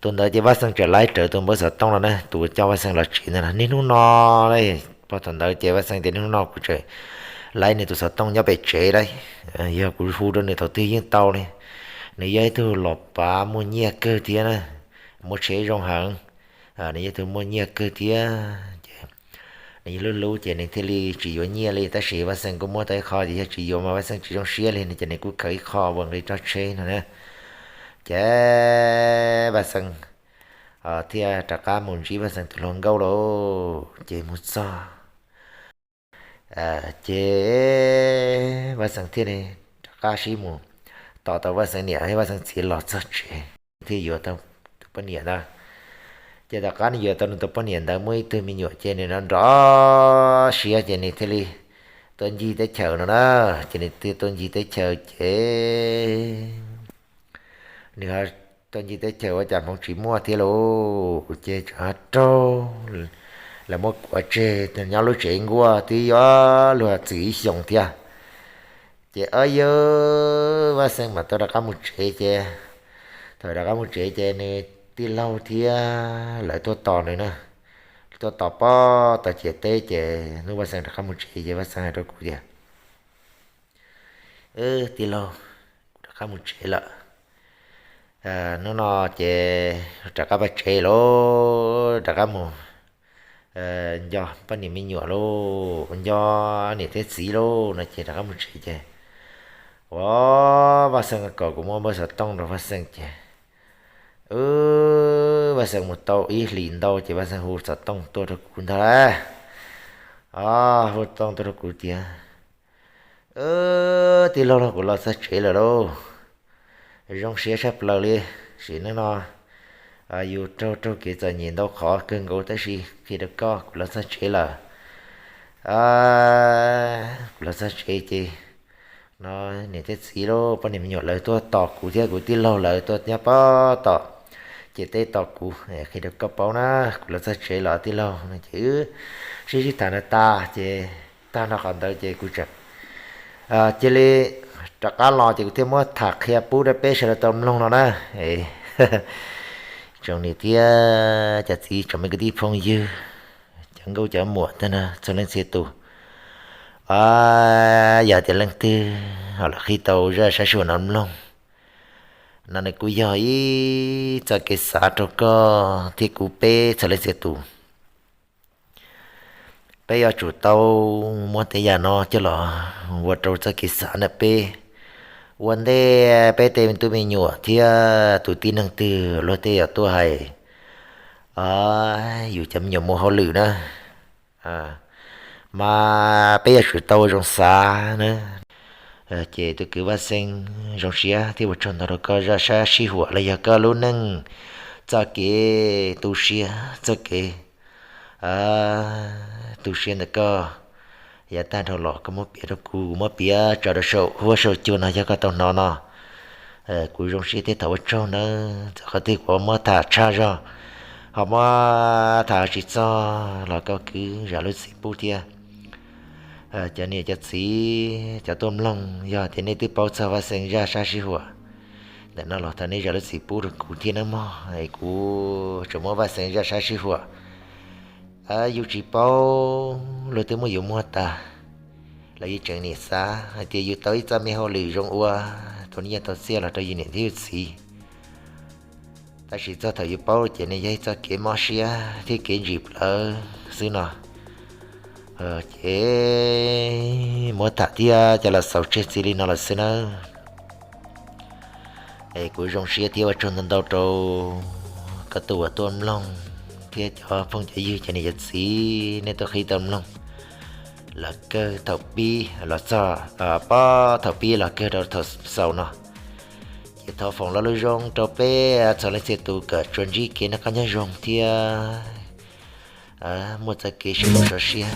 tus ntawd ces Vaj Xeem tseem laib rawv tus npawb xov tooj no na, tus coj Vaj Xeem los tsev ntawd niaj hnub no lauj. Pog thaum ntawd ces Vaj Xeem tias niaj hnub no kuv tseem laib nws tus xov tooj nyob pem tsev lauj. Yog kuv hu rau nws thaum twg yeej tau li. Nws yog ib tug los pav muaj nyiaj kawg thiab na, muaj tsheb zoo heev. Nws yog ib tug muaj nyiaj kawg thiab ces nws yog hlub hlub ces nws thiaj li tsis yuav nyiaj li, tab sis Vaj Xeem kuj muab tau ib qho ces yog tsis yuav mas Vaj Xeem tsis zoo siab li no ces nws kuj khaws ib qho ua nqi roj tsheb no na. Ces Vaj Xeem thiaj rov qab mus ntsib Vaj Xeem tus hluas nkauj lauj. Ces mus txog ces Vaj Xeem thiaj li rov qab sib mus tos tau Vaj Xeem niam thiab Vaj Xeem txiv los txog tsev, thiaj yuav tau tus poj niam ntawd. Ces tom qab nws yuav tau nws tus poj niam ntawd muaj ib tug me nyuam ces nws nrov nrov siab ces nws thiaj li tuaj ncig teb chaws no na. Ces nws thiaj tuaj ncig teb chaws ces nws ho tuaj ncig teb chaws ua cas hmoov tsis muaj thiab lauj, ces tseem ho raug lawv muab kuav tseg nyob lub tsev nkuaj twb yuav luag txwm ib xyoos thiab. Ces o yawg Vaj Xeem mam tuaj rov qab mus tsev ces, thaum rov qab mus tsev ces nws tij laug thiab lawv tuaj tos nws na, tuaj tos pob tau ciam teb ces hnub Vaj Xeem rov qab mus tsev ces Vaj Xeem hais rau kuv tias, tij laug, kuv rov qab mus tsev lawm. Hnub no ces rov qab pab tsev lauj, rov qab mus nco poj niam me nyuam lauj, nco niam thiab txiv lauj no ces rov qab mus tsev ces ua Vaj Xeem kom kuv muab npawb xov tooj rau Vaj Xeem ces Vaj Xeem mus tau ib hlis ntau ces Vaj Xeem hu xov tooj tuaj rau kuv ntag lauj. Hu tooj tuaj rau kuv tias, tij laug, kuv los txog tsev lawm lauj, zoo siab tshaj plaws li, sim neej no Yus raug raug kev txom nyem ntau qhov kawg nkaus tab sis qhia rau koj kuv los txog tsev lawm. Kuv los txog tsev ces no niam thiab txiv lub poj niam me nyuam lawv tuaj tos kuv thiab kuv tij laug lawv tuaj nyob pob tom ces teb tos kuv. Qhia rau koj paub na, kuv los txog tsev lawm tij laug no ces wb sib sib tham no tas ces tag nrho qhov ntawd ces kuv tseem cia li rov qab los ces kuv thiaj muab tham qhia pub rau peb sawv daws tau mloog no na. Tsoom niam thiab cov txiv tsoom me kwv tij phooj ywg, cov nkauj cov muam tag nrho txhua leej txhia tus, yog tias leej twg ho los qhib tau zaj sab sij huam no mloog no nws kuj yog ib txoj kev xav rau koj thiab kuv peb txhua leej txhia tus. Peb yuav tsum tau muab tej yam no coj los ua rau txoj kev xav ntawm peb ua ntej peb tej tub me nyuam thiab tus tib neeg twg luag tej yuav tuaj hais yus cov me nyuam mus hauj lwm na. Mas peb yuav tsum tau zoo xav na. Ces tus kwv Vaj Xeeb, zoo siab thiab ua tsaug ntau rau koj zaj sab sij huam los yog koj lub neej txoj kev tu siab, txoj kev tu siab ntawm koj. Yav tag dhau los koj muab piav rau kuv, kuv muab piav tso rau saum huab saum cua no yog koj tau hnov no. Kuv zoo siab thiab thov ua tsaug nawb. Txawm qhov twg kuv muab tham tshaj zog, ho muab tham tsis txog los koj kwv zam lub txim pub thiab. Cov niam cov txiv cov tuaj mloog, yog tias nej twb paub txog Vaj Xeeb zaj sab sij huam ntawm no los thov nej zam lub txim pub rau kuv thiab nawb mog. Kuv tseem muab Vaj Xeeb zaj sab sij huam yus tsis paub, luag twb muab yus muag tas los yus tseem niaj xav hais tias yus tau ib txoj me hauj lwm zoo ua, tau nyiaj tau txiaj los rau yus niam thiab yus txiv. Tab sis txog thaum yus paub ces nws yog ib txoj kev mob siab thiab kev ntsim plawv xwb no. Ces muab tham thiab coj los xaus tseg txij li no lawm xwb nawb. Es kuv zoo siab thiab ua tsaug ntau ntau rau koj tus uas tuaj mloog thiab cov phooj cov ywg cov niam cov txiv nej tuaj qhib tau mloog los kawg thaum pib los txog pob thaum pib los kawg rau thaum xaus no. Ces thov foom lo lus zoo rau peb txhua leej txhia tus kom tsuas ntsib kev noj qab nyob zoo thiab muaj txoj kev sawv daws sov siab.